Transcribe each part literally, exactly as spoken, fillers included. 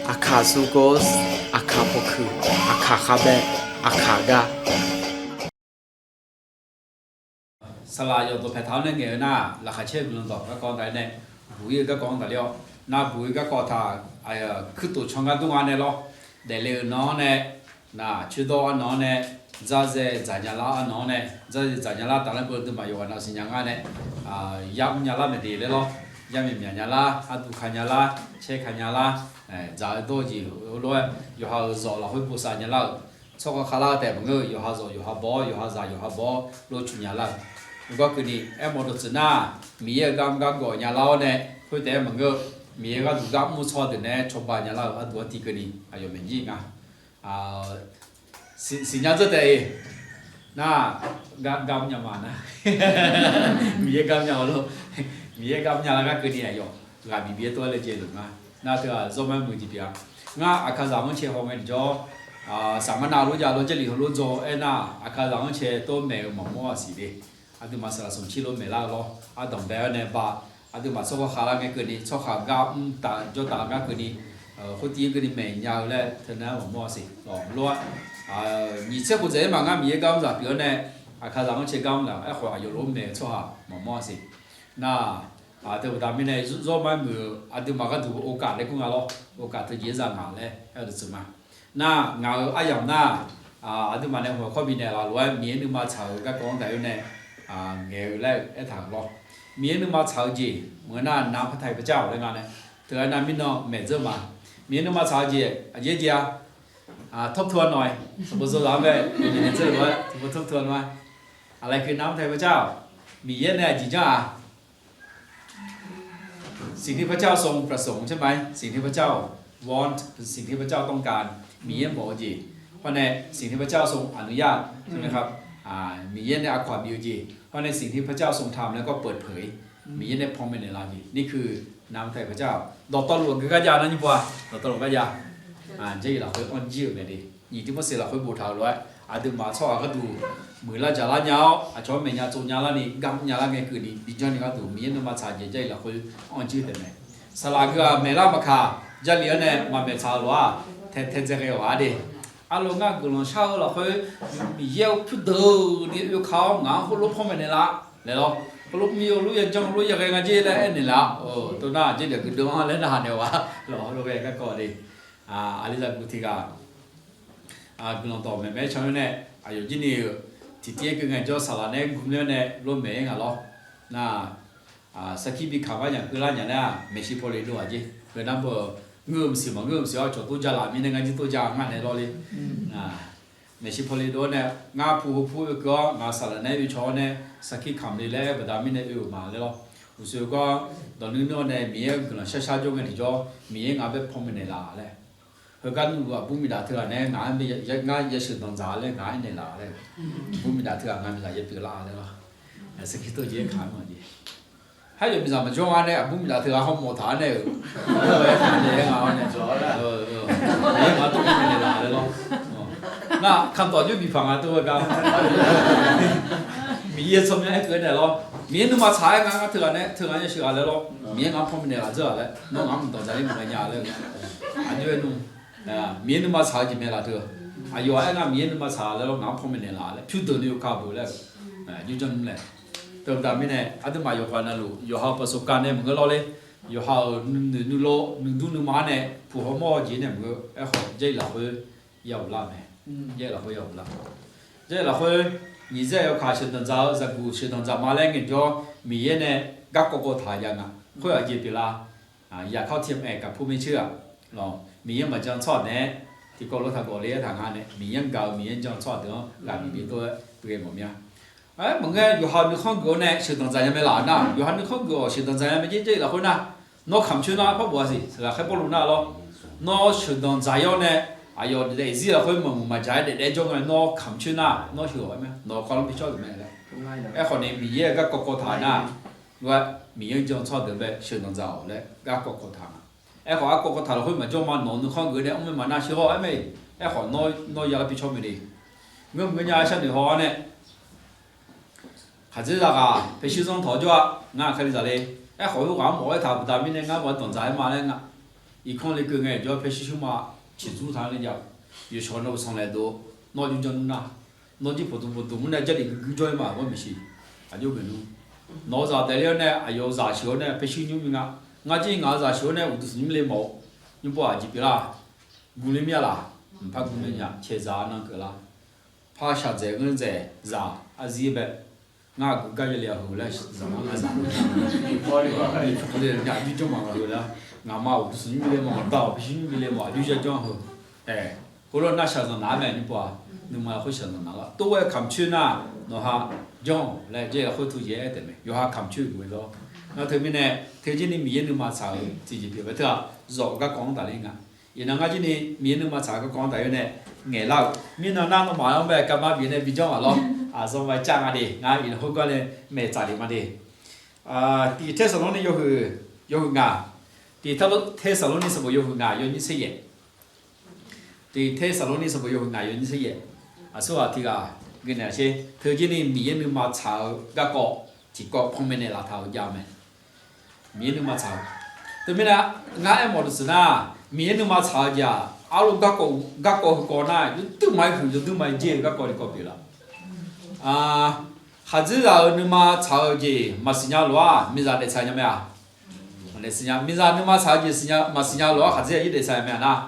Aqkaq sukov, aqkaq pawkuiq, aqkaq khavbae, aqkaq gar. Saqlaq yawqdawq paeq taq-awr nae ngaeq-eu nar, laqkhaq caer-eu guiqlanq dawq garkawv taq-aer nae, buq-ir-eu garkawv-anr taqler-awr, nar buq-ir garkawv taq, kuirtof can gar dur nga nae lawr, daefle-eu nan-anr nae, nar coerdawr arnan-anr nae, dzarzae dzaq nya lar arnan-anr nae, dzarzae dzaq nya lar tafler beu aqduimaf yawqghaq navsiq nya ngar nae, yar mr nya lar maeqdeq laer lawr, yar myaeq myaq nya lar, arduq ka nya lar, caer ka nya lar, dzaq-eu dawr-eu jeq lof-aer yawqha-euq zawq lafkhoer bosav nya lar-euq, tsawrkhav khavlar-eu taef maqngeur-eu, yawqha zawq yawqha baw-awr, yawqha zaq yawqha baw-awr, lor cu nya lar-euq. Aqgawr keuvni aermawf dawqtsuif nar, Miqyaer-euq gar mr gar gawf nya lar-awr nae, khoertaef-aer maqngeur-eu, Miqyaer gharduq gar mr-eu tsawrhaq deuq nae cawba nya lar-euq arduq-anr tiqkeuvni aqyawf maeqjir nga. Siqnya dzeur taef-a. Nar, gar mr nya ma nar. Miqyaer gar mr nya-awq lor. Miqyaer gar mr nya lar gar keuvni aqyawf ghaq bif bif-aer tov-aer laejae luf nga. Nar teu-aq zawrmar muiq jeq pyeuf-a. Ngar Aqkaqzaq-anr cae haw ngae tiqjawr, saqmar nav lof jav lof jarlif heulof dzaw-aer nar, Aqkaqzaq-anr cae tov maeq-eu maqmawr-a siq le. Aqduimaf saqlaq smq cir lof maeq lar-eu lawr, ardanq bae-awr nae ba, aqduimaf tsawrkhav khavlar ngae keuvni, tsawrkhav gar mr taf jawr taf gar keuvni, khoertiv-aer keuvni maeq nya-eu laer teunav-aer maqmawr-a siq lawr. Lof-aer, nyiq tser khof dzaeq-aer maqngar Miqyaer gar mr zaq pyeuf-awr nae, Aqkaqzaq-anr cae gar mr laf-awq. Aerkhawf aqyawf lof-aer maeq-eu tsawrhaq maqmawr-a siq. Nar, teu baqda mirnae zawrmar muiq-eu aqduimaf gharduq โอกาส laer kur nga lawr, โอกาส teujeq-aer za ngaq laer aer-eu dawqtsuif ma. Nar ngaq-euq aryamq nar, aqduimaf nae hmq-eu kawr bifnaeq laf lof-aer Miqyaer nuima tsaq-euq garkawv-anr taq-aer nae, ngaeq-eu laer aertaq-euq lawr. Miqyaer nuima tsaq-eu jeq maqngeur nar nav par taq-iq par car-awq laer nga nae, teu-aer nar mirnan maeq dzeur ma. Miqyaer nuima tsaq-eu jeq aqjeq jeq-a, ทบทวนหน่อย sanqbof zawzaq-anr bae bifnaeq dzeur lof-aer sanqbof ทบทวน ma. Aqlaeq keuv nav par taq-iq par car-awq. Miqyaer nae aqjeq janr-aq สิ่งที่พระเจ้าทรงประสงค์ใช่ไหม สิ่งที่พระเจ้า want สิ่งที่พระเจ้าต้องการ Miqyaer mawf-eu jeq, hawr nae สิ่งที่พระเจ้าทรงอนุญาต ใช่ไหมครับ Miqyaer nae aqkawq-aq bif-eu jeq, hawr nae สิ่งที่พระเจ้าทรงทำแล้วก็เปิดเผย Miqyaer nae panmaeq naeqlaf-eu jeq ni keuv nav par taq-iq par car-awq. Dawqtawvluf-aq geu gar jav nar nyir pov-a, dawqtawvluf gar jav. Jarlif lafkhoer anr jir-euq mae de. Nyiq Tiqmorseq lafkhoer boftaq-eu lof-aer aqduimaf tsawrhaq gharduq muiqlar jaqlar nya-awr aqcawq-anr maeqnya tsovnya larni gar mrnya lar ngae keuvni bijanr ni gharduq Miqyaer nuima tsaq-eu jeq Jarlif lafkhoer anr jir-eu taef mae. Saqlaq geu-aq maeqlar maqkaq, Jarlif-anr nae maqmaeq tsaq-eu lof-aq, tae tae dzae ghae-awq-a de. Arlof ngar guiqlanq shar-eu lafkhoer Miqyaer-eu pyurdeuq ni oeka-awr ngaq-anr heulof panmaeq naeqlaf laer lawr. Heulof mir-eu lof yajanr lof yaghae nga jer laer aernaeq laf-a. Tov nar Jarlif-aq guiqdeuv-anr laer narhaq naeq-awq-a lawr. Heulof ghae garkawv de. Aqli zaqguq tiq ghaq guiqlanq dawq maeqmaeq-aer can-awr nae, aqyawf jir ni-euq tiqtiv-aer keuv ngaejawr saqlaq nae-aer gurmyanr nae lof maeq-aer ngaq lawr. Nar, sarkir bi kaq gar nya keuvlar nya nar-aq, maeqshi pawle dov-aq jer. Heu nar beu ngeur-eu maqsiq maqngeur-eu maqsiq-awr cawq tov ja laf mirnae ngar jir tov ja ngar nae lawr le. Maeqshi pawle dov-awr nae ngar pu heu pu oekeuv-awr ngaq saqlaq nae-aer oe caw-awr nae sarkir kamq le laer baqda mirnae oe-euq ma laer lawr. Uqshoe gar dawq nuir nuir-awr nae Miqyaer-anr guiqlanq shar shar jawr ngae tiqjawr Miqyaer ngaq bae panmaeq naeqlaf laer. Heugar nuiluf aqbur miqdaq teughaq nae ngaq-anr ngar yasheuq danqdzaq laer ngaq-anr naeqlaf laer. Aqbur miqdaq teughaq ngaq miqzaq yapyeuf lar laer lawr. Sarkir tov jeq-aer kaq-anr maq jeq. Haryawf miqzaq maqjawr nga nae aqbur miqdaq teughaq hawmawf taq-awr nae-euq, aer-awr nae, aer nga tov naeqlaf laer lawr. Nar kamq tawf jov bifpaq nga tov-eu gar Miqyaer tsawrmyanr aer keuv-aer naeq lawr. Miqyaer nuima tsaq-aer nga ngar teughaq nae teughaq yasheuq ghaq laer lawr. Miqyaer ngaq-anr panmaeq naeqlaf dzeur-aq laer nawr ngaq-anr mqdanq dzaq-ir maqghae nya laer. Aqjox-aer nmr Miqyaer nuima tsaq-eu jeq mae laf teu-aq. Aqyawf aer nga Miqyaer nuima tsaq laer lawr ngaq-anr panmaeq naeqlaf laer pyurdeuq ni oeka beu laer-eu. Aqjox janr nmr laer. Teubaqda mirnae aqduimaf yawqghaq navluf yawqha-euq ประสบการณ์ nae maqngeur lawr le. Yawqha-euq nuinoeq nuilov nuidur nuima-anr nae puq hawmawr-eu jeq nae maqngeur. Aerkhawf Jarlif lafkhoer ya uqlar mae. Jarlif lafkhoer ya uqlar. Jarlif lafkhoer nyiq zaer yawkaq sheuqdanq dzaq-eu zaqguq sheuqdanq dzaq ma laer ngaejawr Miqyaer nae garkawv kawv taq ya nga. Khoer-aq jeq pyeuflar. Yaqkawr tiq maeq gaqpur maer ceuq-aq, Miqyaer maqjan tsawrhaq naeq-aer tiqkawv lof taq gawf le-aer taq nga nae Miqyaer-anr gaq-eu Miqyaer-anr jan tsawrhaq deuq-anr ghaq bif bif tov-aer ghae mawf mya. Aer maqngeur yawqha nuikhanr geuf-awr nae sheuqdanq dzaq nya mae laf nar, yawqha nuikhanr geuf-awq sheuqdanq dzaq nya mae jer Jarlif lafkhoer nar. Nawr kamq coer nar par bof-a siq, saqlaq khaer Pawrluv nar lawr. Nawr sheuqdanq dzaq-ir-awr nae aqyawf daefzir lafkhoer maqmuiq maqjaq-aer daefdaef jawr nga nawr kamq coer nar nawr sheuq-awq aer mae, nawq kawvlanr bi cawr-euq mae laer. Aerkhawf ni Miqyaer-euq garkawv kawv taq nar, lof-aer Miqyaer-anr jan tsawrhaq deuq bae sheuqdanq dzaq-awq laer garkawv kawv taq nga. Aerkhawf garkawv kawv taq lafkhoer maqjawr ma nawq nuikhanr geuf nae mr mae maqnar sheuq hawr aer mae. Aerkhawf nawr ya lar bi cawr mae de. Ngeur maqngeur nya-aer sharnoeq haw-awr nae khaqdzerzaq ghaq paershuir zanr tawq jawr-a. Ngar kalizaq le. Aerkhawf khoerghaq-anr mawf-aer taq baqda mirnae ngar maqdanq dzaq-aer ma laer nga. Irkanr lekeuv ngae jawr paershuir shurma ciqdzmr taq-anr le jav-eu, yawshawq nawr-euq sanqlaeq dov, nawr jawrjanr nmr nar, nawr jir pawqdmq pawqdmq mr nae jarlif guiguir jawr-ir ma ghawr maeqshi. Aqjox geuf nmr. Nawq-eu zaq daefle-awr nae aqyawf-euq zaq sheuq-awr nae paershuir nymr mi nga. Ngar jir ngaq-euq zaq sheuq-awr nae uqduq smq nymr le mawf-awr, nymrpov aqjeq pyeuflar. Guv le mir-a laq? Mqpar guv mae nya. Caeqzaq arnan keuvlar. Par shaqdzaeq ghanr dzaeq zaq arzir bae. Ngar aqgeu gar yale-a heu laer zaq-anr zaq-anr, aqjir jawr ma nga heu laer, ngaqma uqduq smq nymr bi le mawf, ngaqda-awq paershuir nymr bi le mawf, aqjox yawjanr heu. Ae, khoerlof nar shaqzanq naq-ar mae nymrpov-a. Nuima lafkhoer shaqzanq naq lar. Tov-aer kamq coer nar, nawqha janr-awq laer Jarlif lafkhoer tov jeq-aer taef mae. Yawqha kamq coer-eu ghae-awr, ngar teumirnae, teujir ni Miqyaer nuima tsaq-eu tiqjeq pyeuf-eu teu-aq, zawf-eu garkawv-anr tafler nga. Iqnan ngar jir ni Miqyaer nuima tsaq-eu garkawv-anr taf-aer nae ngaeqlar-euq mirnan nar, nawmaf-anr bae garma bif nae bijanr-aq lawr. Aqzanq ma cav nga de, ngar iqnan khoergar nae maeqtsaf lef ma de. Tiq Tersaqlorni yawhuiq, yawhuiq ngaq, Tiq Tersaqlorni sanqbof yawhuiq ngaq yawnyir tser yaef. Tiq Tersaqlorni sanqbof yawhuiq ngaq yawnyir tser yaef. Aqsurghaq tiq ghaq gui naeq sher. Teujir ni Miqyaer nuima tsaq-eu garkawv tiqkawv panmaeq naeq laf taq-eu jav mae. Miqyaer nuima tsaq-eu. Teumirnae, ngar aermawf-eu duq siq nar, Miqyaer nuima tsaq-eu jeq-aq, arlof garkawv, garkawv heukawv nar, yawduir ma-aer huiq, yawduir ma-aer jer-eu garkawv tiqkawv pyeuflar. Khaqdzerzaq-euq nuima tsaq-eu jeq maqsiq nya lof-aq, miqzaq daef tsaq nya mae-a? Maqdaef siq nya. Miqzaq nuima tsaq-eu jeq maqsiq nya lof-aq, khaqdzerzaq jir daef tsaq nya mae-a nar?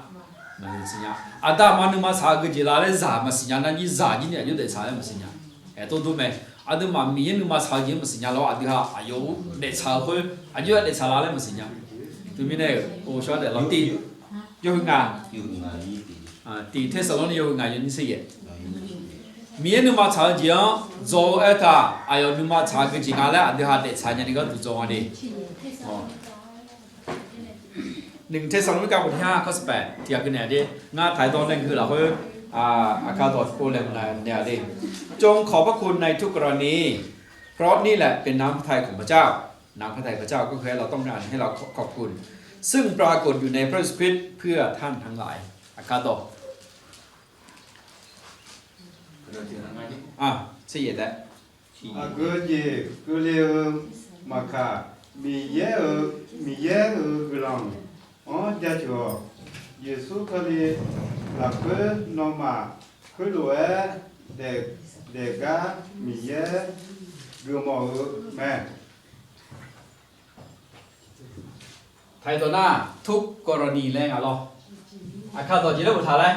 Maqdaef siq nya. Aqda aqma nuima tsaq-eu geujeq la laer zaq maqsiq nya nar jir, zaq jir ni aqjox daef tsaq laer maqsiq nya. Aer, tov dur mae. Aqduimaf Miqyaer nuima tsaq-eu jeq maqsiq nya lof-aq, aqdui ha aqyawf-anr daef tsaq-eu khoer aqjox-aer daef tsaq la laer maqsiq nya. Teumirnae-euq, oqshawr daef lawr tiq, yawhuiq ngaq, Tiq Tersaqlorni yawhuiq ngaq yawnyir tser yaef. Miqyaer nuima tsaq-eu jeq-anr dzaw-eu aertaq, aqyawf nuima tsaq-eu geujeq nga laer aqdui ha daef tsaq nya ni gharduq dzaw nga de. Nyiq Tersaqlorni gar bawq tiq har kawr saqpaeq tiq ghaq gui naeq-a de. Ngar taq-aer dawr nae gui lafkhoer, aqkar dawq pov laeqhmq naeq-a de. จงขอบพระคุณในทุกกรณี เพราะนี่แหละเป็นน้ำพระทัยของพระเจ้า น้ำพระทัยพระเจ้าก็คือให้เราต้องการให้เราขอบคุณ ซึ่งปรากฏอยู่ในพระเยซูคริสต์เพื่อท่านทั้งหลาย Aqkar dawq Aqgeu jeq keuvle-eu maqkaq, Miqyaer-euq, Miqyaer-euq guiqlanq-anr jaceuq-awq. Yeqsur Kali lafkhoer nawmaf khoerlof-aer daef, daefgar Miqyaer geufmawf-eu mae. Taqdawq nar, ทุกกรณี laer nga lawr. Aqkar dawq jeq laer boftaq laer.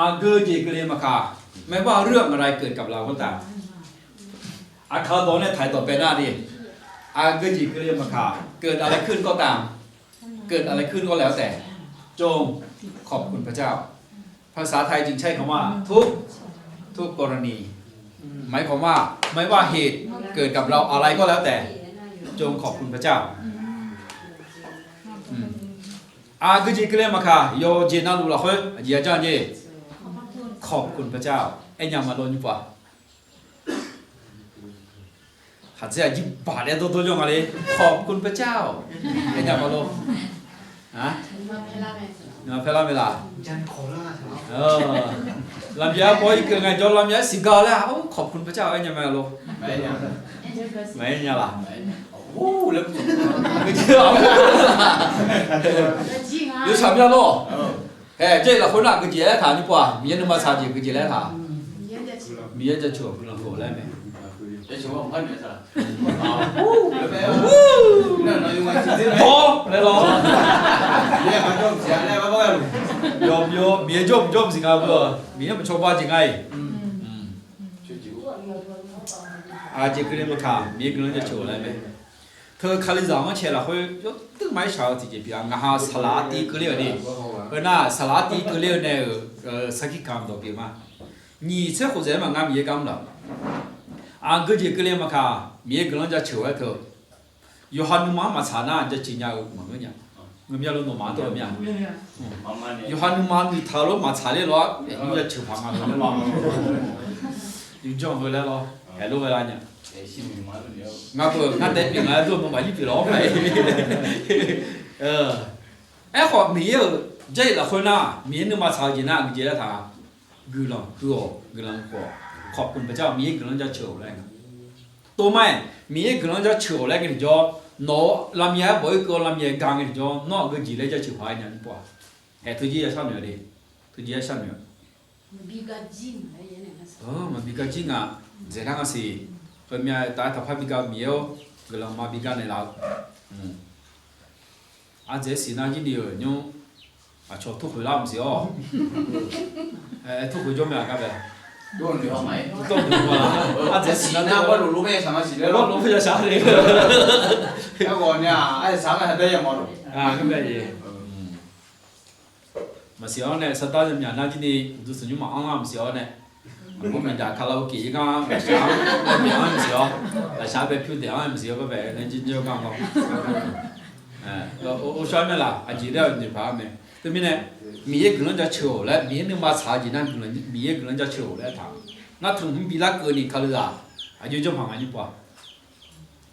Aqgeu jeq keuvle maqkaq, ไม่ว่าเรื่องอะไรเกิดกับเราก็ตาม Aqkar dawq nae taqdawq bae nar de. Aqgeu jeq keuvle maqkaq, เกิดอะไรขึ้นก็ตาม เกิดอะไรขึ้นก็แล้วแต่ จงขอบคุณพระเจ้า ภาษาไทยจึงใช้คำว่า ทุก ทุกกรณี หมายความว่า ไม่ว่าเหตุเกิดกับเราอะไรก็แล้วแต่ จงขอบคุณพระเจ้า Aqgeu jeq keuvle maqkaq, yawqjeq navluf lafkhoer aqjeq ya janr jeq, ขอบคุณพระเจ้า aer nya ma lawr nymr pov-a. Khaqdzer aqjir baq laer dawrdawr jawr nga le, ขอบคุณพระเจ้า aer nya ma lor. Paer lar mae laq? Lavmyav-aer paw irkeuv ngae jawr lavmyav-aer siqgar laer, ขอบคุณพระเจ้า aer nya ma lor. Maqaer nya laq? Yawtsaq myav lor. Hae, Jarlif lafkhoer nar aqgeu jeq laer taq nymr pov-a, Miqyaer nuima tsaq jeq aqgeu jeq laer taq? Miqyaer jaceuq-awq guiqlanq khof laer mae. Bawr laer lawr. Yawbymr Miqyaer jawr mq jawr mq siq nga beu, Miqyaer mq cawba jeq nga-iq. Aqjeq keuvle maqkaq, Miqyaer guiqlanq jaceuq-awq laer mae. Teu Kalizaq-anr cae lafkhoer yawduir ma-aer shaq-eu tiqjeq pyeuf-a. Ngaq ha saqlaq artiv keuvler-euq ni, heu nar saqlaq artiv keuvler-eu nae-euq sarkir kamq dawq pyeuf ma. Nyiq tser khof zaeq-aer maqngar Miqyaer gar mr laf. Aqgeu jeq keuvle maqkaq, Miqyaer guiqlanq jaceuq-aer teu. Yawqha nuima-anr maqtsaq nar jaceuq nya-eu maqngeur nya. Ngeur mya lo nawmaf-anr teu-eu mir-a. Yawqha nuima noeqtaq-eu lof maqtsaq ler lof-aer jaceuq paq nga. Yawqjanr heu laer lawr, aer lof ghae lar nya. Ngar beu ngar taef pyeuf nga-aer dur-eu maqmaf jir pyeuf lawr mae. Aerkhawf Miqyaer-euq Jarlif lafkhoer nar, Miqyaer nuima tsaq-eu jeq nar aqgeu jeq laer taq-a? guiqlanq huiq-awq, guiqlanq huiq-awq. ขอบคุณพระเจ้า Miqyaer guiqlanq jaceuq-awq laer nga. Tov ma-aer, Miqyaer guiqlanq jaceuq-awq laer ngae tiqjawr, nawq-eu lavmyav-aer bawq-ir keuv-eu lavmyav ga ngae tiqjawr, nawr aqgeu jeq laer jaceuq paq-aer nya nymr pov-a. Haeq teujir ya sharnoeq de, teujir ya sharnoeq. Maqbi gar jir nga, dzaeqlar nga siq. Heumyav taf-aer taqpar bi gar-eu Miqyaer-or, guiqlanq ma bi gar naeqlaf-eu. Ardzaeq siqnar jir ni-euq nymr, aqcawq turkhoeq lar maqsiq-awr. Turkhoeq jawr mae aqgar bae. Ardzaeq siqnar, maqsiq-awr nae sardar yamyaq nar jir ni uqduq tanqnymr maqanr lar maqsiq-awr nae, aqmur miqdaq kalaoke-ir gar lafshaq-anr maqbyav-anr maqsiq-awr, lafshaq bae pyur daef-anr maqsiq-awr, gar bae nae jir jir-awr gar-awr. Ghovshaw-aer mae laq, aqjeq laer-awq noeqpaq-aer mae. Teumirnae, Miqyaer guiqlanq jaceuq-awq laer Miqyaer nuima tsaq-eu jeq nar, Miqyaer guiqlanq jaceuq-awq laer taq. Nar tmq hmq bi larkeuv ni kalizaq, aqjox janrpaq nga nymr pov-a.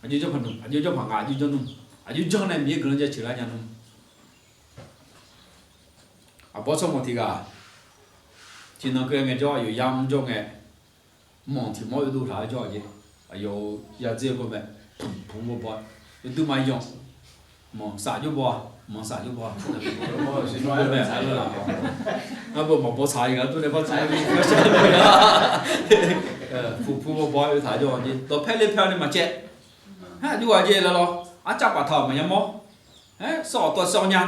Aqjox janrpaq nmr, aqjox janrpaq nga, aqjox janr nmr. Aqjox janr nae Miqyaer guiqlanq jaceuq lar nya nmr. Aqbawr tsawrmawq tiq ghaq, tiqnan keuv ngaejawr aqyawf yamr jawr ngae, manq tiq mawr oedov taq-aer jawr-a jeq. Aqyawf-euq yadzer-eu baw mae, pmq pmq baw baw, oedov ma yanq, manq saf jawr baw-a, manq saf jawr baw-a. Ngar beu maqbaw tsaq-ir gaq dur nae par taq-aer, pmq pmq baw baw oe taq jawr-a jeq. Dawqpae le pae ni maqcaev. Haer aqjox ghaq jeq laer lawr, arcav paf taq-awq maqya mawr. Haer sawv-awq tawv sawv nya.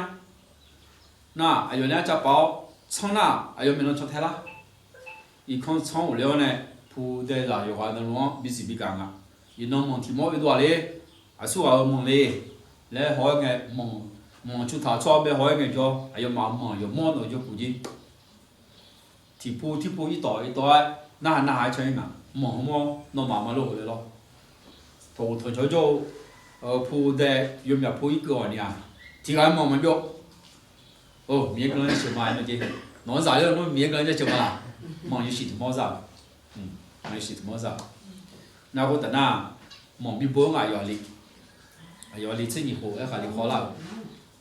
Nar aqyawf nae arcav paf-awr tsanr nar, aqyawf maeqnan caw tae lar. Irkanr tsanr ghofle-awr nae, pu dae zaq yawqghaq navluf-anr biziq bi gaq nga. Iqnan manq tiq mawr oedov-aq le, aqsurghaq-euq manq le laer haw-aer ngae, manq, manq cu taq tsawr bae haw-aer ngaejawr, aqyawfmaf manq yawqmawr nawq jawr puq jer. Tiq pu tiq pu ir tawf ir tawf-aer, narhaq narhaq-aer can-ir ngaq, manq hmq-awr nawmaf maqlof-eu le lawr. Tawq ghof tanqcawq jawr-eu pu dae yawmyaq pu irkeuv-awq ni-aq, tiq ghaq-aer manq maqjawr. Or, Miqyaer guiqlanq jaceuq ma-aer nae jeq. Nawq-anr zaq-aer nawr Miqyaer guiqlanq jaceuq ma laq. Manq yawshuif tiq mawr zaq. Manq yawshuif tiq mawr zaq. Nar khoertav nar, manq bi bo-aer ngaq aqyawf li. Aqyawf li tser nyiq khof-aer khaqli khawvlar-euq.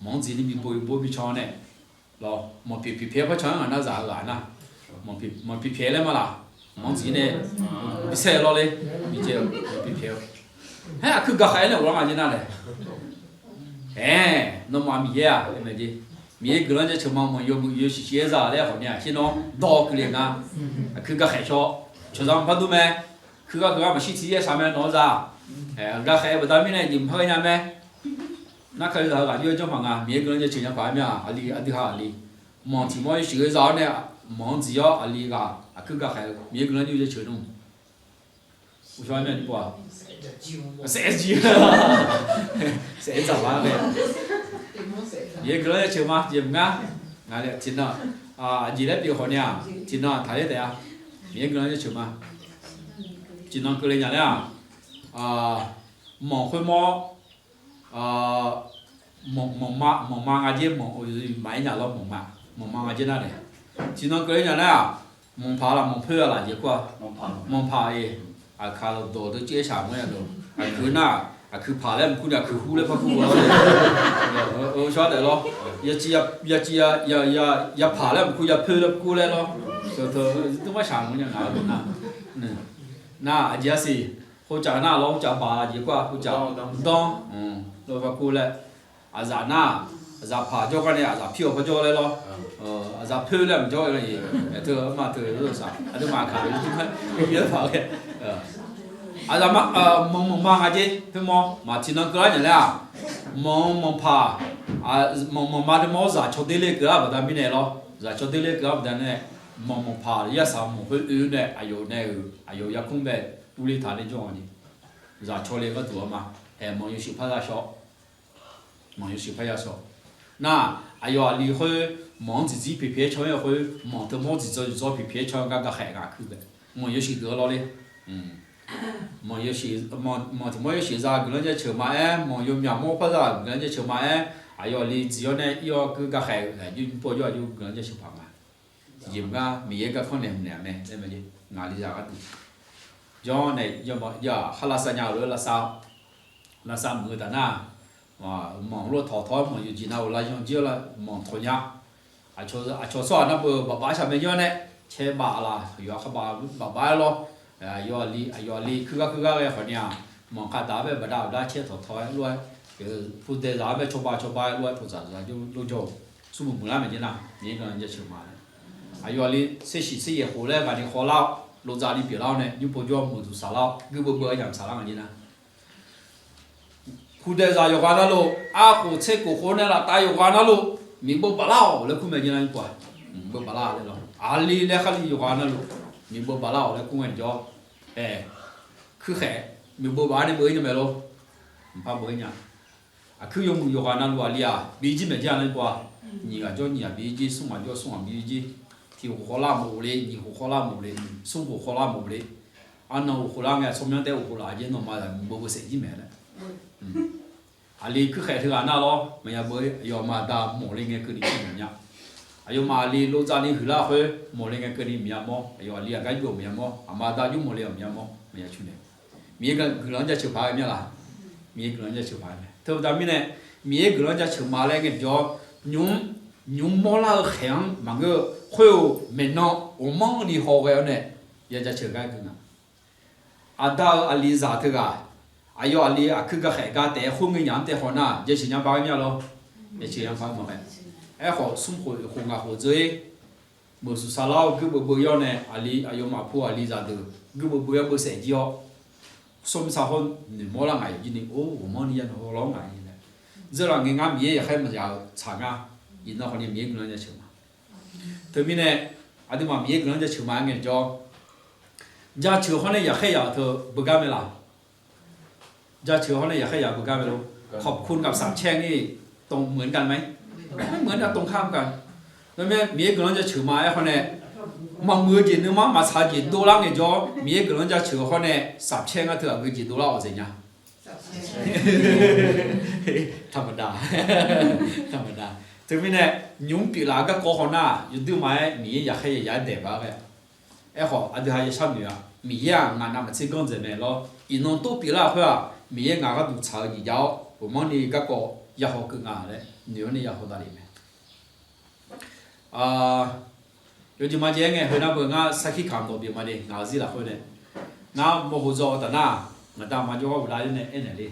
Manq-anr dziq ni bi bo bi bo bi can-awr nae, lawr, manq pyeuf pyeuf pyaeq-aer par can-aer ngaq nar zaq-eu ghaq nar, manq pyeuf pyaeq laer ma laq. Manq-anr dziq nae bi saer lawr ler, bi caev-eu, pyeuf pyaeq-eu. Haer aqkuir gaqkhaeq-aer nae ghoflar nga jeq nar lae. Aer, nawmaf Miqyaer-aq, aer mae jeq. Miqyaer guiqlanq jaceuq ma manq yawmuiq yawshuif shif-aer zaq laer khawf ni-aq, shir nawr dawq keuvle nga. Aqkuir gaqkhaeq shaw, cawqzaq maqpar dur mae. Kuir gar keuv gar maqshir tiq yaer shaq mae nawq-eu zaq. Gaqkhaeq-eu baqda mirnae jeq maqpar ghae nya mae. Nar kalizaq-eu ghaq jov-aer janrpaq nga, Miqyaer guiqlanq jaceuq nya paq-aer mir-aq, aqli aqdui ha aqli. Manq tiq mawr yawshuif-aer zaq-awr nae, manq-anr dziq-awr aqli ghaq aqkuir gaqkhaeq-eu Miqyaer guiqlanq jaceuq nmr. Uqshaw-aer nae pov-aq, saef-aer dzaq-a. Miqyaer guiqlanq jaceuq ma jeq maqngar. Ngaq tiqnan aqjeq laer pyeuf khawf ni-aq, tiqnan taqler taef-a. Miqyaer guiqlanq jaceuq ma. Tiqnan keuvle nya laer-aq, manq khoermawr, manq, manqma nga jer, manq, maqaer nya lawr, manqma, manqma nga jer nar daef. Tiqnan keuvle nya laer-aq, manqpaq laf manqpoer-a laf jeq kur-a. Manqpaq-iq, aqkaq dawq deuv caev shaq mawr nya dawq. Aqkuir nar, aqkuir paq laer maqkur ni aqkuir hur laer par kur-a lawr. Shawr daef lawr. Yaciv ya, ya paq laer maqkur, ya poer laer kur laer lawr. Teu, teu, dur mar shaq mawr nya ngaq-eu dawq nar. Nar aqjeq-a siq, khoercaf nar lawr, khoercaf baq laf jeq kur-a, khoercaf danr, lawr par kur laer. Aqzaf nar, aqzaf paq jawr gar nae aqzaf pir-awq par jawr laer lawr. Aqzaf poer laer maqjawr-a, teu ma teu saq aqduimaf kaq-eu, aqzaf manq, manqma nga jer, poer mawr maq tiqnan keuvlar nya laer-aq, manq, manqpaq, manq, manqma deuq mawr zaq caw der ler keuvlar baqda mirnae lawr. Zaq caw der ler keuvlar baqda nae, manq, manqpaq yarsaq manq khoer oe nae aqyawf nae-euq aqyawf yarkmr bae urler taq nae jawr-a ni. Zaq caw le gharduq-a ma. Aer, manq yawshuif par ya shawr. Manq yawshuif par ya shawr. Nar, aqyawf aqli khoer, manq-anr dziqdzir pyaeq pyaeq-aer can-aer khoer, manq teu mawr dziqdzawr dziqdzawr pyaeq pyaeq-aer can-eu gar gaqkhaeq ngaq kuir bae. Manq yawshuif deuq-a lawr ler. Manq yawshuif, manq tiq mawr yawshuif za guiqlanq jaceuq ma-aer, manq yawmyaq mawr par za guiqlanq jaceuq ma-aer, aqyawf aqli dziq-awr nae ir-awr kuir gaqkhaeq-eu aqjox nymr pov jawr aqjox guiqlanq jaceuq paq ma. Tiqjeq maqngar Miqyaer garkawr naeq hmq naeq-a mae laer mae jeq. Ngaqli zaq gharduq jawr nae, ya, khar lavsav nya-euq lof-aer lavsav, lavsav mq-eu taf nar, manq lof tawq tawq-aer manq yawqjeq nav-euq lavyan jir-awr la manq tawq nya. Aqcawq tsawrhaq nar beu baq baq shaq mae jawr nae, caer baf laf, yawqha khavbaf baf baf-aer lawr. Aqyawf aqli, aqyawf aqli kuirgar kuirgar ghae khawf ni-aq, manq khavdaq-aer bae baqda baqda caer tawqtawq-aer lof-aer, pudaeqzaq-aer bae cawba cawba-aer lof-aer tawqdzaq dzaq jawr lor jawr-eu, smrmuiq muiqlar maeq jaer nar, Miqyaer guiqlanq jaceuq ma laer. Aqyawf aqli tser shiq tser yaeq khof laer ghaq ni khawvlar-awr, lovdzaq ni pyeuflar-awr nae, nymr pov jawr muiqduq saflar-awr, guirdeuv beuv-aer yamq saflar nga jaer nar, pudaeqzaq yawqghaq navluf, arkhof tser khof khof nae laftav yawqghaq navluf, miqbeuv baflar-awq laer kur mae jaer nar, nymr pov-aq, miqbeuv baflar laer lawr. Aqli laer kharli yawqghaq navluf, miqbeuv baflar-awq laer kur ngae jawr, ae, kuirkhaeq, miqbeuv baf-aer nae beuv-ir nya mae lor. Mqpar beuv-ir nya. Aqkuir yawmuiq yawqghaq navluf aqli-aq bi jir maeq jaer-a laer pov-a. Nyiq ghaq jawr nyiq ghaq bi jir, smr ghaq jawr smr ghaq bi jir. Tiq khof khawvlar mawf le, nyiq khof khawvlar mawf le, smr khof khawvlar mawf le. Arnan khof khawvlar ngae, tsawrmyanr taef khof khof-aq jaer nawmaf-aq miqbeuv beuv saef jir maeq laer. Aqli kuirkhaeq teughaq nar lawr, maqya beuv-ir, aqyawfmaf aqda mawf le ngae keuvni jir maeq nya. Aqyawfmaf aqli lovdzaq ni huiqlar khoer mawf le ngae keuvni maqya mawr, aqyawf aqli aqgar jov-eu maqya mawr, aqma aqda jov mawf le-awq maqya mawr, maqya cu nae. Miqyaer guiqlanq jaceuq paq-aer mya laq? Miqyaer guiqlanq jaceuq paq-aer mae. Teu baqda mirnae, Miqyaer guiqlanq jaceuq ma laer ngae jawr, nymq, nymq mawrlar-eu khaeq-anr maqngeur-eu khoer-eu maeqnan ghawqmanrni hawghae-awr nae ya jaceuq gar gui nga. Aqda-euq aqlizaq teughaq, aqyawf aqli aqkuir garkhaeq gar taef-aer khoerngae nyaf-anr taev khawf nar, jaceuq nya paq-aer mya lawr. Jaceuq nya paq-aer maqghae. Aerkhawf smr khof khof ngaq khof dzeur-ir, meuq suq saqlar-awr guirdeuv beuv yawr nae, aqli aqyawfmaf pu aqlizaq deuq guirdeuv beuv yawr beuv saef jir-awr, smr sar hawr noeqmawr lar ngaq-euq jir ni, or, ghawqmanrni ya nawq hawlaw-awr ngaq-ir laer. Dzeurlaf ngae ngar Miqyaer yaqkhaer maqzaq-eu tsaq ngar. Iqnan khawf ni Miqyaer guiqlanq jaceuq ma. Teumirnae, aqduimaf Miqyaer guiqlanq jaceuq ma-aer ngae jawr, jaceuq hawr nae yaqkhaer yaq-euq teu beugar mae laq? Jaceuq hawr nae yaqkhaer yaq beugar mae lor. ขอบคุณกับสาบแช่งนี่ตรงเหมือนกันไหม? ไม่เหมือนนะ ตรงข้ามกัน. Teumirnae Miqyaer guiqlanq jaceuq ma-aer khawf nae, maqmuiq-eu jeq nuima maqtsaq-eu jeq dovlar ngae jawr, Miqyaer guiqlanq jaceuq hawr nae สาบแช่ง ngar teu aqgeu jeq dovlar-awq dzaeq nya. ธรรมดา ธรรมดา. Teumirnae, nymq-mr pyeuflaf-eu garkawv haw nar, yawduimaf-aer Miqyaer yaqkhaer yaq-aer daeq baq-aer ghae. Aerkhawf aqdui ha yashar noeq-a, Miqyaer-aq ngaq navmaqtser ganr dzaeq mae lawr. Iqnan tov pyeuflar-eu khoer-aq, Miqyaer ngaq gharduq tsaq-eu jeq jav-awr, ghawqmanrni garkawv yahaw keuv nga laer noeq-awr nae yahaw davlef mae. Yawjeq maqjeq-aer ngae, heu nar beu ngar sarkir kamq dawq pyeuf ma de, ngaq-euq zir lafkhoer nae. Ngar mawqhoq dzaw-eu taf nar, ngaq da maqjawr gharduq lar-ir nae aernaeq le.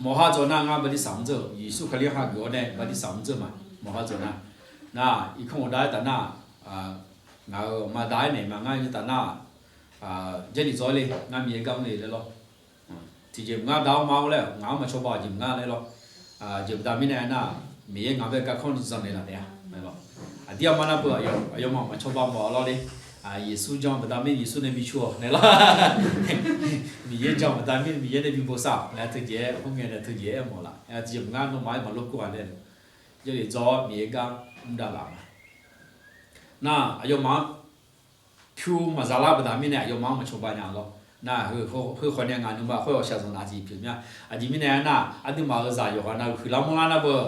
Mawqha dzaw nar ngar bartirsaq mr dzeur-euq, Yeqsur Kali-anr hageuf-awr nae bartirsaq mr dzeur ma. Mawqha dzaw nar, nar irkanr ghawqdav-aer taf nar, ngaq-euq maqda-aer naeq ma ngar taf nar, Jarlif dzaw-aer le, ngar Miqyaer gar mr le laer lawr. Tiqjeq mq ngar da-awr ma-awr laer ngaq-anr maqcawba-awq jeq mq ngar laer lawr. Jeq baqda mirnae aernar, Miqyaer ngaq bae garkawv ni zanqnaeq laf taef-a. Aqdir aqma nar beu aqyawfmaf maqcawba mawf-a lawr le. Yeqsur jan baqda mirnae Yeqsur nae bi cu-awq naeq lawr. Miqyaer jan baqda mirnae Miqyaer nae bi bosav-awq laer teujeq-aer khoerngae nae teujeq-aer mawf laf. Tiqjeq mq ngar nawmaf aer maqlor kur-a laer, Jarlif dzaw-awr Miqyaer gar mr davlaf ma. Nar aqyawfmaf-anr pyur maqza lar baqda mirnae aqyawfmaf-anr maqcawba nya lawr. Nar heu khawf nae ngaq nuima khoer-awq shaqzanq naq jeq pyeuf mya. Aqjeq mirnae aernar, aqduimaf-euq zaq yawqghaq navluf huiqlar mawrlar nar beu,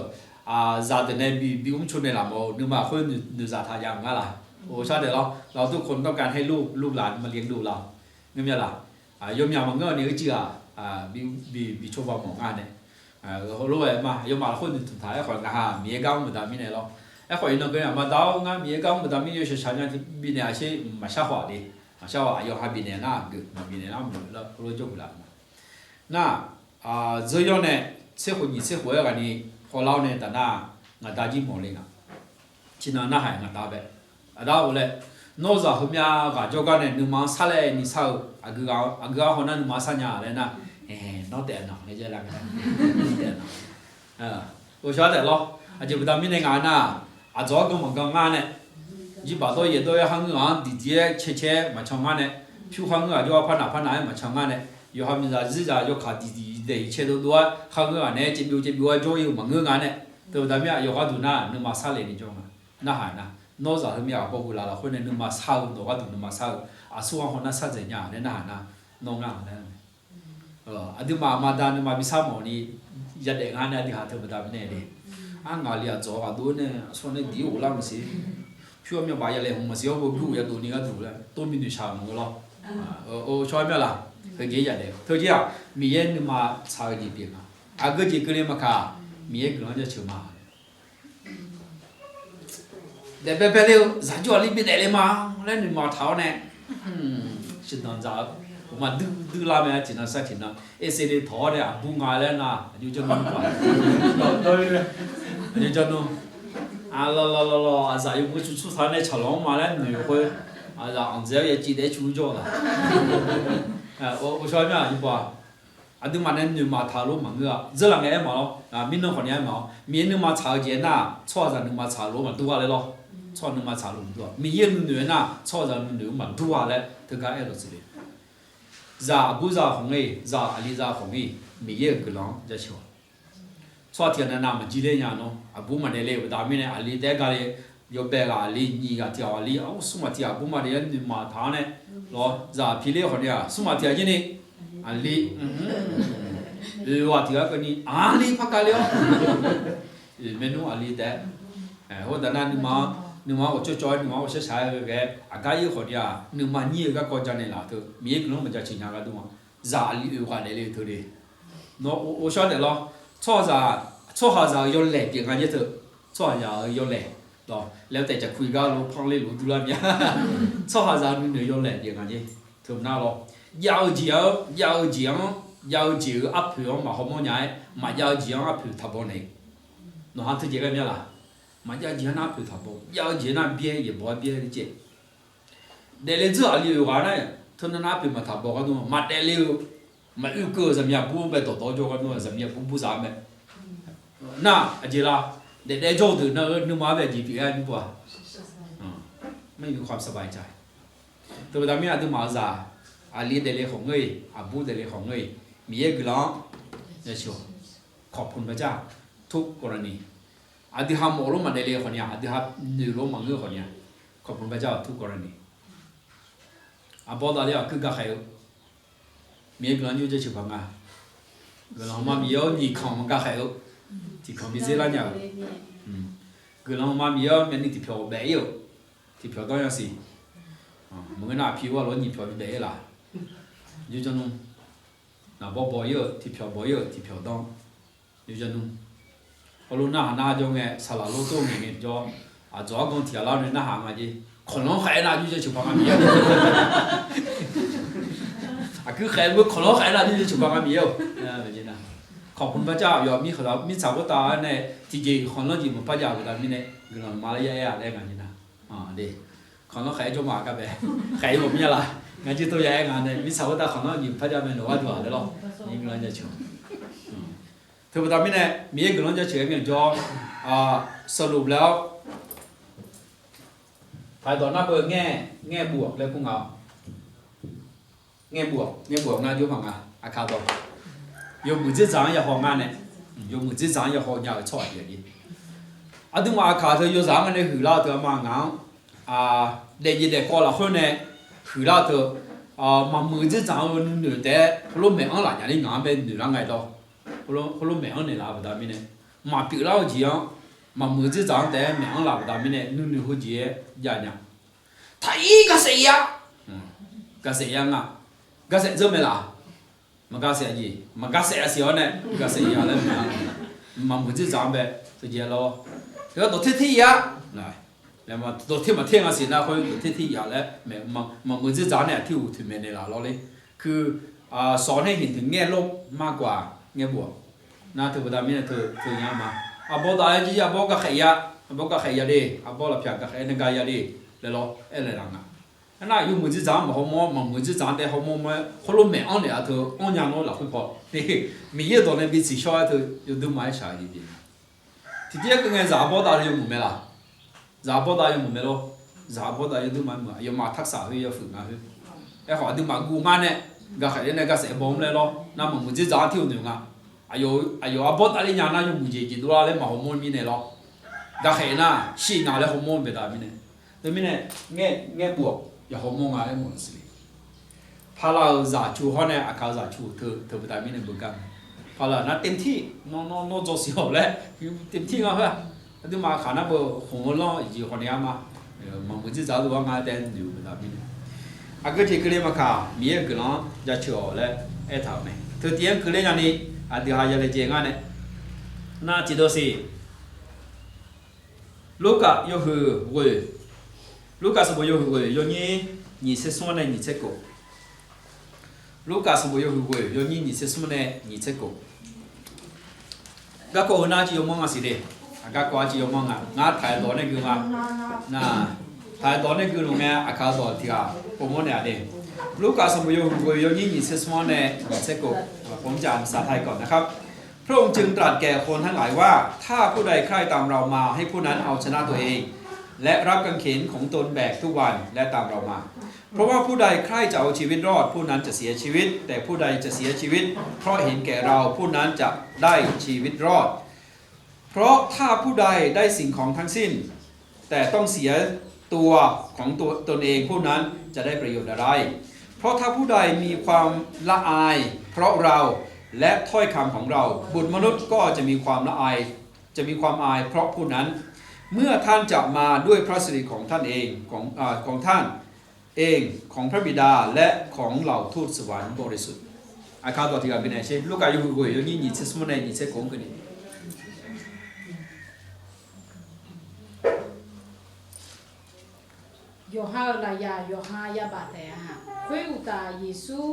zaqdeuq nae bi bi mrco naeqlaf mawf-eu nuima khoer noeqzaq taq jav-eu ngar laq. Oqshar daeq lawr, เราทุกคนต้องการให้ลูก ลูกหลานมาเลี้ยงดูเรา Ngeur mya laq? Yawmyaq maqngeur-awq ni uicuiv-aq, bi cawba mawf ngar nae. Heulof-aer ma, aqyawfmaf lafkhoer noeqtmq taq-aer khawf ngaq ha Miqyaer gar mr baqda mirnae lawr. Aerkhawf iqnan keuvni aqma da-awr ngar Miqyaer gar mr baqda mirnae yawshaq shaq nya bifnaeq-aq sher maqshar khawf-aq de. Maqshar-awq, aqyawf ha bifnaeq nar geuf maqbifnaeq nar meuq lar heulof jawrhuiq laf ma. Nar, dzeur yawr nae tser khof nyiq tser khof-aer ghaq ni hawlar-awr nae taf nar, ngaq da jir mawf le nga. Tiqnan narhaq-aer ngaq da bae. Aqda-or laer, nawr zaq heumyav ghaq jawrgar nae nuima-anr sarlaer ni sar-eu, aqgeu ghaq haw nar nuima-anr sar nya laer nar, nawr taef-a nawq laer jaer lar nga. Oqshar taef lawr. Aqjeq baqda mirnae ngaq nar, aqdzawq-anr gan maqgan ngar nae, jirbaq dawr yaeq dawr-aer kharngeur ghaq-anr diqdiq-aer cae cae-aer maqcan ngar nae, pyur kharngeur ghaq jawr-aer par naq par naq-aer maqcan ngar nae, yawqha miqzaq zirzaq yawkaq diqdiq daeq cae dovdov-aer kharngeur ghaq nae-aer caevbyov caevbyov-aer jawr-ir-eu maqngeur nga nae, teu baqda mir-aq yawqghaq duq nar nuima sarlaer ni jawr nga. Narhaq nar, nawr zaq heumyav ghaq baw huiq laf lafkhoer nae nuima sar-eu, nawq gharduq nuima sar-eu, aqsur-anr haw nar sar dzaeq nya laer narhaq nar, nawr ngar-a laer. Aqduimaf aqma da nuima bi sar mawf ni yadaef ngar nae aqdui ha teu baqda mirnae le. Arngaq li aqdzawq ghaq dov nae aqsur nae diq-ir ghoflar maqsiq. Pyur-awr myavbaf yalaeq hmq maqsiq-awr, beu gui-euq yadov ni gharduq laer tov bi noeqshaq maqngeur lawr. Oqshawr-aer mya laq? Heujeq yadaef teu jir-aq, Miqyaer nuima tsaq-eu jeq pyeuf nga. Aqgeu jeq keuvle maqkaq, Miqyaer guiqlanq-anr jaceuq ma. daefbae bae ler-eu zaqjawr aqli bi daefle ma laer noeqmawf taq-awr nae, shiqdanq dzaq-eu, uqma duidui lar mae. Tiqnan sar tiqnan erse le tawq-awr nae aqbur nga laer nar, aqjox jawrnmr, aqjox jawrnmr, aqlawq lawq lawq lawq, aqzaq yawmuiq cuq cur taq nae tsaqlawq-anr ma laer noeq-eu khoer, aqzaq anqdzae-awr yaciv daef-aer cur jawr-eu laq. Ghovshaw mir-aq, aqduimaf nae noeqmawf taq-eu lof maqngeur-a. Dzeurlaf ngae aer mawf-awr, mirnan khawf ni aer mawf-awr, Miqyaer nuima tsaq-eu jeq nar, tsawrhaqzaq nuima tsaq-eu lof maqdur-a laer lawr. Tsawrhaq nuima tsaq-eu lof maqdur-a. Miqyaer-euq nuinoeq-aer nar, tsawrhaqzaq nuinoeq-eu maqdur-a laer teugar aer-eu lawq siq le. Zaq aqbur zaq khawf ngeur-iq, zaq aqli zaq khawf ngeur-iq, Miqyaer-euq guiqlanq-anr jaceuq-awq. Tsawrhaq tiq ghaq nae navmaqjir ler nya nawr, aqbur maqdaef le-euq baqda mirnae, aqli taef-aer gale, yawbae ghaq aqli, nyiq ghaq tiq ghaq aqli, smr ghaq tiq ghaq aqbur maqdaef-aer noeqmawf taq-awr nae, lawr, zaq aqpi ler khawf ni-aq, smr ghaq tiq ghaq jir ni, aqli, oeq ghaq tiq ghaq keuvni aqli par kav ler-awr, oeq maernmr aqli taef-aer, hawr daq nar nuima-anr, nuima-anr ghawqcawv cawv-aer, nuima-anr ghawqshar shaq-aer ghae ghae-aer, aqgar ir khawf ni-aq, nuima nyir-eu garkawv ja naeqlaf teu, Miqyaer guiqlanq maqja ceuq nya gharduq-aq, zaq aqli oeq ghaq daefle-eu teu de. Nawr ghovshaw daef lawr, tsawrhaqzaq, tsawrhaqzaq-euq yawlaeq pyeuf nga jer teu, tsawrhaqzaq-euq yawlaeq, laer taef caqkuiq gar lof panr ler lof durlar mir-a. Tsawrhaqzaq nuinoeq yawlaeq pyeuf nga jer teu nar lawr, jav-eu jeq-anr, jav-eu jeq-anr, jav-eu jeq-euq arpoeq-anr maqhaw mawr nya-aer, maqjav-eu jeq-anr arpoeq taq baw naeq. Nawq-anr teujeq ghae mir-a laq? Maqjav jeq-anr nar arpoeq taq baw, jav-eu jeq nar byaer, yaeqbawq-aer byaer caev. Daefle dzeur aqli oeq ghaq nar, teunav nar arpoeq maqtaq baw gharduq, maqdaef le-eu, maqoe keuv-euq zaqmiq aqbur-anr bae dawqdawq jawr gharduq, zaqmiq aqbur burzaq-anr mae. Nar aqjeq la, daefdaef jawr-eu deuq nar-eu nuima-anr bae jeq pyeuf-aer nymr-a. Teu baqda mirnae aqduimaf-euq zaq, aqli daefle khawf ngeur-iq, aqbur daefle khawf ngeur-iq, Miqyaer guiqlanq-anr yasiq-awq. ขอบคุณพระเจ้า ทุกกรณี. Aqdui ha mawf lof maqdaef le khawf ni-aq, aqdui ha noeq lof maqngeur khawf ni-aq, ขอบคุณพระเจ้า ทุกกรณี. Aqbawr davler-aq kuir gakhaeq-eu, Miqyaer guiqlanq nymr jaceuq paq nga. Guiqlanq ma Miqyaer-awr nyiq kanq maqgakhaeq-eu, tiq kanq bi dzer lar nya-euq. Guiqlanq ma Miqyaer-awr myavnuiv tiqpyawq baef ir-euq, tiqpyawq danr yasiq. Maqngeur nar aqpi-eu arlawr nyiq pyawq bi baef ir laf. Yawjanr nmr, naqbawr baw ir-euq tiqpyawq, baw ir-euq tiqpyawq danr. Yawjanr nmr, heulof narhaq nar jawr ngae, saqlaq lof tov ngaeq ngae jawr, aqdzawq argan tiq ghaq lar nae narhaq nga jeq. Kawqlanr khaeq-aer nar jawr jaceuq paq nga Miqyaer-awq. Aqkuir khaeq-eu kawqlanr khaeq-aer nar jawr jaceuq paq nga Miqyaer-awq. ขอบคุณพระเจ้า yawf mirtsaq khoertav-aer nae tiqjeq khanqlanr jeq maqpar jav-euq baqda mirnae, guiqlanq ma laer ya aer-a laer nga jeq nar. Khanqlanr khaeq-aer jawr ma gar bae, khaeq-aer mawf mir-a laf. Ngar jir tov ya aer nga nae mirtsaq khoertav khanqlanr jeq maqpar jav mae nawq gharduq-aq laer lawr. Teu baqda mirnae Miqyaer guiqlanq jaceuq-aer ngaejawr, สรุปแล้ว paqdawq nar beu ngaer, ngaer buf-awq laer kur nga-awq. Ngaer buf-awq, ngaer buf-awq nar jawr paq nga. Aqkaq dawq, yawmuiq dzerdzaq-anr yahaw ngar nae, yawmuiq dzerdzaq-anr yahaw nya-euq tsawrhaq jeq-aq jeq. Aqduimaf aqkaq teu yawzaq-anr nae huiqlar-eu teu arma ngaq-anr daefjeq daefkawv lafkhoer nae huiqlar-eu teu, maqmuiq dzerdzaq-eu nuinoeq taef-aer heulof maeq-anr laf nya ler ngaq-anr bae noeq lar ngae dawr. Heulof maeq-anr naeqlaf-eu baqda mirnae, maqpyeuflar-eu jeq-anr, maqmuiq dzerdzaq-anr taef-aer maeq-anr laf baqda mirnae nuinoeq heujeq-aer jav nya. Taq-ir gaqsaef ir-a. Gaqsaef ir-a nga. Gaqsaef dzeur mae laf. Maqgaqsaef-a jeq, maqgaqsaef-a siq-awr nae gaqsaef ir-a laer mae-a. Maqmuiq dzerdzaq-anr bae teujeq lawr. Yawdawq ter ter ir-a. Dawq ter maqter nga siq nar khoer dawq ter ter ir-a laer, maqmuiq dzerdzaq-anr nae aqtir uqtoeq maeq naeqlaf lawr ler. Keu, sawq nae hiqdeuq ngaer lor mar gaq ngaer buf-awq. Nar teu baqda mirnae teu nya ma. Arbawr dav-aer jir arbawr gaqkhaeq ya, arbawr gaqkhaeq ya de, arbawr lafpyaq gaqkhaeq nae ga ya de laer lawr aer naeqlaf nga. Aernar yawmuiq dzerdzaq-anr maqhaw mawr, maqmuiq dzerdzaq-anr taef haw mawr ma-aer heulof maeq-anr naeq-a teu anr nya nawr lafkhoer paw. Miqyaer dawq nae bisiq shawr-aer teu yawdui ma-aer shaq-eu jeq jeq. Tiqjeq-aer keuv ngae zaq arbawr dav-eu yawmuiq mae laf. Zaq arbawr dav yawmuiq mae lor. Zaq arbawr dav yawdui ma-aer muiq aqyawfmaf tarsaq khoer yawfuiq nga khoer. Aerkhawf aqduimaf guv ngar nae gaqkhaeq ler nae gaqsaef baw-anr laer lawr. Nar maqmuiq dzerdzaq-anr tir-eu noeq nga. Aqyawf arbawr dav ler nya nar yawmuiq jeq jeq dovlar laer maqhaw mawr mirnae lawr. Gaqkhaeq nar shir nga laer haw mawr-eu baqda mirnae. Teumirnae ngaer buf-awq, yahaw mawr nga laer mawf-eu siq le. Paqlaq-euq zaq cu hawr nae aqkaq-eu zaq cu teu teu baqda mirnae beugar. Paqlaq nar เต็มที่, nawr nawr nawr dzaw siq-awq laer เต็มที่ nga khoer-aq. Aqduimaf aqkaq nar beu khmq-eu lanr-eu jeq khawf nae-a ma. Maqmuiq dzerdzaq-eu dov-aer nga taef noeq-eu baqda mirnae. Aqgeu jeq keuvle maqkaq Miqyaer-euq guiqlanq-anr jaceuq-awq laer aertaq-euq mae. Teu tiv-anr keuvle nyani aqdui ha yalaejae ngar nae nar tiqdeuv siq Lurkaf yawhuiq ghoeq, Lurkaf sanqbof yawhuiq ghoeq yawnyir nyiq tser smr-anr nae nyiq tser khof. Lurkaf sanqbof yawhuiq ghoeq yawnyir nyiq tser smr nae nyiq tser khof. Garkawv heu nar-aq jir yawmanr nga siq le. Aq, garkawv-aq jir yawmanr nga. Ngar taq-aer dawq nae gui nga. Nar, taq-aer dawq nae gui luf ngae, aqkaq dawq tiq ghaq povmawr naeq-a le. Lurkaf sanqbof yawhuiq ghoeq yawnyir nyiq tser smr-anr nae nyiq tser khof. ผมจะอ่านภาษาไทยก่อนนะครับ พระองค์จึงตรัสแก่คนทั้งหลายว่า ถ้าผู้ใดใคร่ตามเรามา ให้ผู้นั้นเอาชนะตัวเอง และรับกางเขนของตนแบกทุกวัน และตามเรามา เพราะว่าผู้ใดใคร่จะเอาชีวิตรอด ผู้นั้นจะเสียชีวิต แต่ผู้ใดจะเสียชีวิต เพราะเห็นแก่เรา ผู้นั้นจะได้ชีวิตรอด เพราะถ้าผู้ใดได้สิ่งของทั้งสิ้น แต่ต้องเสียตัวของตัวตนเอง ผู้นั้นจะได้ประโยชน์อะไร เพราะถ้าผู้ใดมีความละอายเพราะเราและถ้อยคำของเรา บุตรมนุษย์ก็จะมีความละอาย จะมีความอายเพราะผู้นั้น เมื่อท่านจะมาด้วยพระสิริของท่านเอง ของ เอ่อ ของท่านเอง ของพระบิดา และของเหล่าทูตสวรรค์บริสุทธิ์ Aqkaq dawq tiq ghaq bifnaeq sher. Lurkaf yawhuiq ghoeq yawnyir nyiq tser smr nae nyiq tser khof-anr keuvni. Yawqha-euq lafyaq yawqha yabaf taef-a. Khoeruqtaf Yeqsur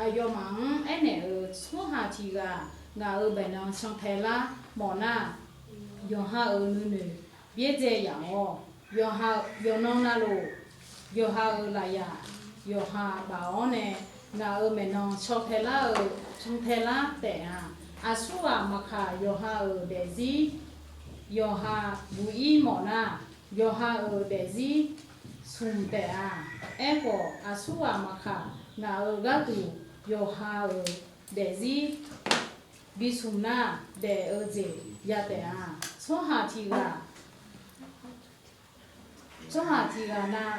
aqyawfmaf-anr aernaeq-euq, Tsawrhaq tiq ghaq ngaq-euq baeqnan cantae lar mawf nar, yawqha-euq nuinoeq byaerdzae yaf-awr, yawqha, yawqnan navluf, yawqha-euq lafyaq yawqha baf-awr nae, ngaq-euq maeqnan cantae lar-eu, cantae lar taef-a. Aqsurghaq maqkaq, yawqha-euq daefzir yawqha buq-ir mawf nar, yawqha-euq daefzir smq taef-a. Aerkhawf, aqsurghaq maqkaq, ngaq-euq gharduq yawqha-euq daefzir bismq nar, daef-eu jeq ya taef-a. Tsawrhaq tiq ghaq, tsawrhaq tiq ghaq nav,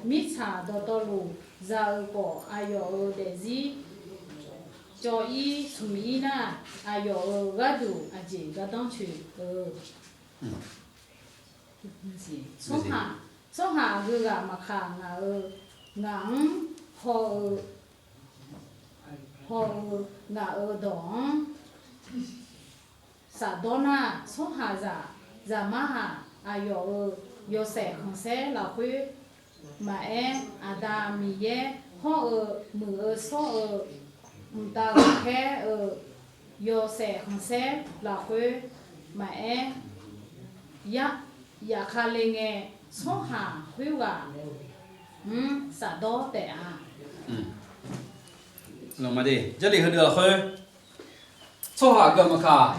mirtsaq dawqtawvluf za-eu khawf, aqyawf-euq daefzir cawv-ir smq-ir nar, aqyawf-euq gharduq aqjeq gardanr coeq-eu. Tsawrhaq, tsawrhaq aqgeu ghaq maqkaq, ngaq-euq, ngaq-anr haw-eu, haw-eu ngaq-euq dawq-anr shafdawr nar, tsawrhaqzaq zaqmar-aq, aqyawf-euq yawshaef khanqsaer lafkhoer maqaer, Aqda Miqyaer hawr-eu muiq-eu shawr-eu mqtav ghaqkhaer-eu yawshaef khanqsaer lafkhoer maqaer, yaf, yafkale ngae, tsawrhaq khoerghaq-anr shafdawr taef-a. Jarlif heudeuq lafkhoer, tsawrhaq aqgeu maqkaq,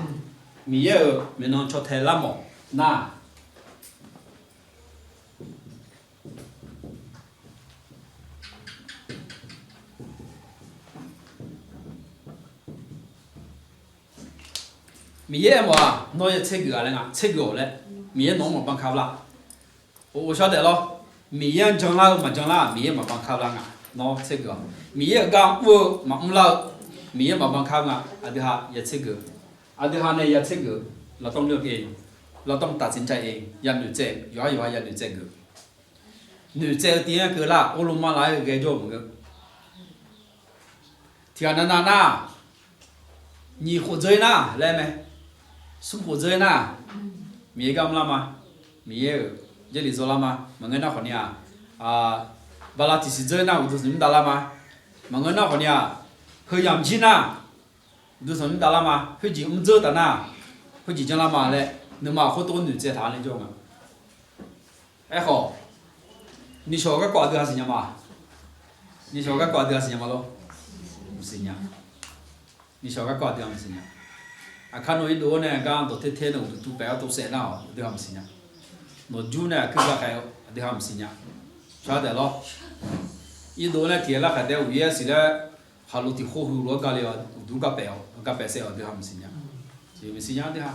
Miqyaer-euq maeqnan caw tae lar mawf nar, Miqyaer aermawf-aq, nawr ya tser geuf-a laer nga, tser geuf-awq laer, Miqyaer nawq-anr maqbanka lar. Of, of shar taef lawr. Miqyaer-anr janlar-eu maqjanlar-aq, Miqyaer maqbanka lar nga. Nawr tser geuf-awq. Miqyaer-euq gar mr-eu maqmr lar-eu, Miqyaer maqbanka nga. Aqdui ha ya tser geuf. Aqdui ha nae ya tser geuf. Lavdawr mr-eu, lavdawr mr taf tser jar-e, ya noeqtsaev, yawqhar yawqha ya noeqtsaev geuf. Noeqtsaev-eu tiv-anr keuvlar, orlov mar lar-aer ghae jawr-eu maqngeur. Tiq ghaq navnav nar, nyiq khof dzeur-ir nar laer mae, smr khof dzeur-ir nar, Miqyaer gar mrlar ma, Miqyaer-euq jarlif zawlar ma. Maqngeur nar khawfni-aq, bala tiqsiq dzeur-ir nar uqduq tanqnymr davlar ma. Maqngeur nar khawfni-aq, heu yamq jir nar uqduq tanqnymr davlar ma. Khoerjeq mr dzeur taf nar, khoerjeq janrlar ma laer, nuima khoertov noeqtsaev taq-a laer jawr nga. Aerkhawf, nishawq garkawv aqdui ha siqnya ma. Nishawq garkawv aqdui ha siqnya ma lor. Maqsiqnya. Nishawq garkawv aqdui ha maqsiqnya. Aqkar nawq irdov-awr nae gar dawqter ter nae uqduq tuvpaef-awr tov saef nar-awq, aqdui ha maqsiqnya. Nawqjur nae aqkuir gakhaeq-eu aqdui ha maqsiqnya. Shar taef lawr. Irdov nae tiq ghae larkhaq taef-aer uqyaer siq laer, khaqlo tiq khov huiq lof-aer gale-awq, uqduq garpaef-awq, garpaef saef-awq, aqdui ha maqsiqnya. Maqsiqnya aqdui ha.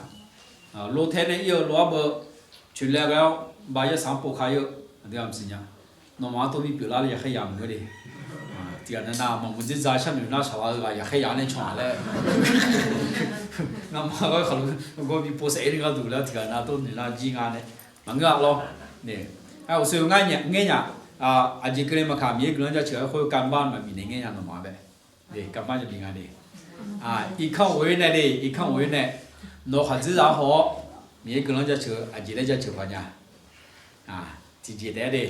Lov tae nae ir-eu lof-aer beu, coeqlae ghae-awr ba yarsaq-anr pov kar-ir-eu, aqdui ha maqsiqnya. Nawmaf-anr tov bi pyeuflar le, yaqkhaer yamq ngeur le. Tiq ghaq navnav maqmuiq dzerdzaq sharnoeq nar saqlaq-eu ghaq yaqkhaer yamq nae can-aq laer. Ngamaf-anr khaqlo gawr bi pov saef-ir ni gharduq laer tiq ghaq nav tov noeq nar jir nga nae. Maqngeur-a lawr. Uqshoe ngar ngaer nya. Aqjeq keuvle maqkaq Miqyaer guiqlanq jaceuq-aer khoer การบ้าน maqbif naeq ngaer nya nawmaf bae. การบ้าน yabif nga de. Irkanr ghof-ir nae de, irkanr ghof-ir nae. Nawq khaqdzerzaq-anr haw-awr, Miqyaer guiqlanq jaceuq-eu aqjeq laer jaceuq paq nya. Tiqjeq taef-aer de,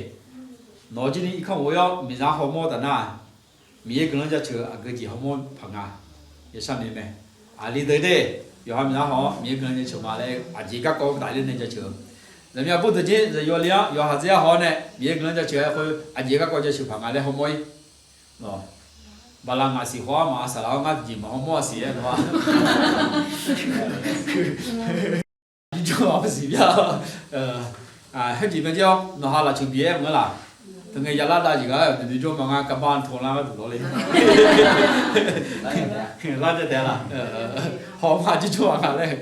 nawq-eu jirni irkanr ghof-awr miqzaq-anr hawmawr taf nar, Miqyaer guiqlanq jaceuq-eu aqgeu jeq hawmawr paq nga. Yashar ni mae. Aqli deuq de, yawqha miqzaq-anr haw-awr Miqyaer guiqlanq jaceuq ma laer aqjeq garkawv-eu taf ler nae jaceuq-eu. Zaqmiq aqbur deuq jir zaqyo li-anr yawqha khaqdzer-anr haw-awr nae Miqyaer guiqlanq jaceuq-aer khoer aqjeq garkawv jaceuq paq nga laer hawmawr-ir. Bala ngaq siq khawf-awr maqha saqlaq-awr ngar tiqjeq maqhaw mawr-a siq-aer nawr-a. Jirjawr-aq maqsiq bya. Khoerjeq maqjav-awr nawqha lafceuq bif-aer maqngeur laq. Teungae ya lar dav jeq gaq-aer nuinoeq jawr ma ngar kaqbar tawlar gharduq lawr le. Lar jav taef-a laq. Hawq ma jirjawr-aq nga laer.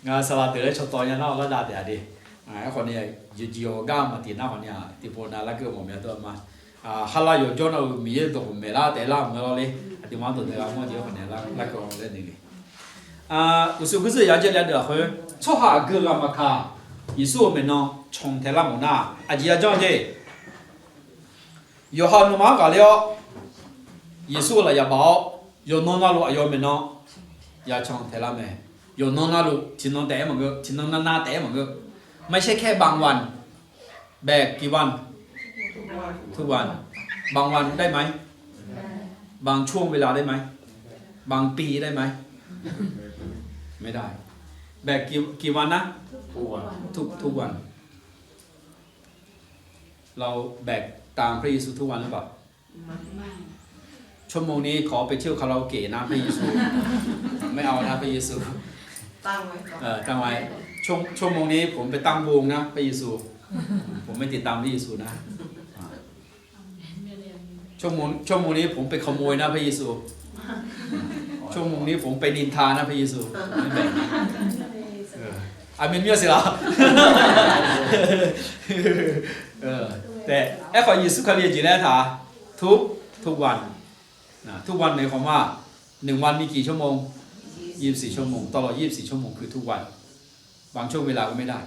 Ngaq saqlaq deuq laer cawtawv nya nar-awr lar dav taef-a de. Aerkhawf ni, jeqjeq-awq gar maqtiq nar khawf ni-aq, tiqpov nav larkeuv mawf mya dawr ma. Harlav yawqjawr nar-euq Miqyaer dawq maqmaeq lar taef lar maqngeur lawr le. Aqduimaf-anr dawqdae gha mawr jeq-awr khawf ni larkeuv-awq laer noeq le. Uqshoe guirzeuq ya jaer le-a deuq lafkhoer, tsawrhaq aqgeu ghaq maqkaq, Yeqsur-euq maeqnan can tae lar mawf nar, aqjeq ya janr-eu jeq. Yawqha nuima-anr ghaqler-awr, Yeqsur-euq lafyaq baf-awr, yawqnan navluf aqyawf maeqnan ya can tae lar mae. Yawqnan navluf tiqnan taef-aer maqngeur, tiqnan navnav taef-aer maqngeur. ไม่ใช่แค่บางวัน แบบกี่วัน ทุกวัน บางวันได้ไหม บางช่วงเวลาได้ไหม บางปีได้ไหม ไม่ได้ แบบกี่กี่วันนะ ทุกวัน ทุกวัน เราแบกตามพระเยซูทุกวันหรือเปล่า ชั่วโมงนี้ขอไปเที่ยวคาราโอเกะนะพระเยซู ไม่เอานะพระเยซู ตั้งไว้ก่อน เออ ตั้งไว้ ช่วง ชั่วโมงนี้ผมไปตั้งวงนะพระเยซู ผมไม่ติดตามพระเยซูนะ ชั่วโมง ชั่วโมงนี้ผมไปขโมยนะพระเยซู ชั่วโมงนี้ผมไปนินทานะพระเยซู ไม่แบ่ง เออ อาเมน myawf siq laf. แต่ aerkhawf Yeqsur Kali-euq jeq laer taq-a, ทุก ทุกวัน ทุกวัน naeq khawf ma, หนึ่งวันมีกี่ชั่วโมง ยี่สิบสี่ชั่วโมง ตลอดยี่สิบสี่ชั่วโมงคือทุกวัน บางช่วงเวลาก็ไม่ได้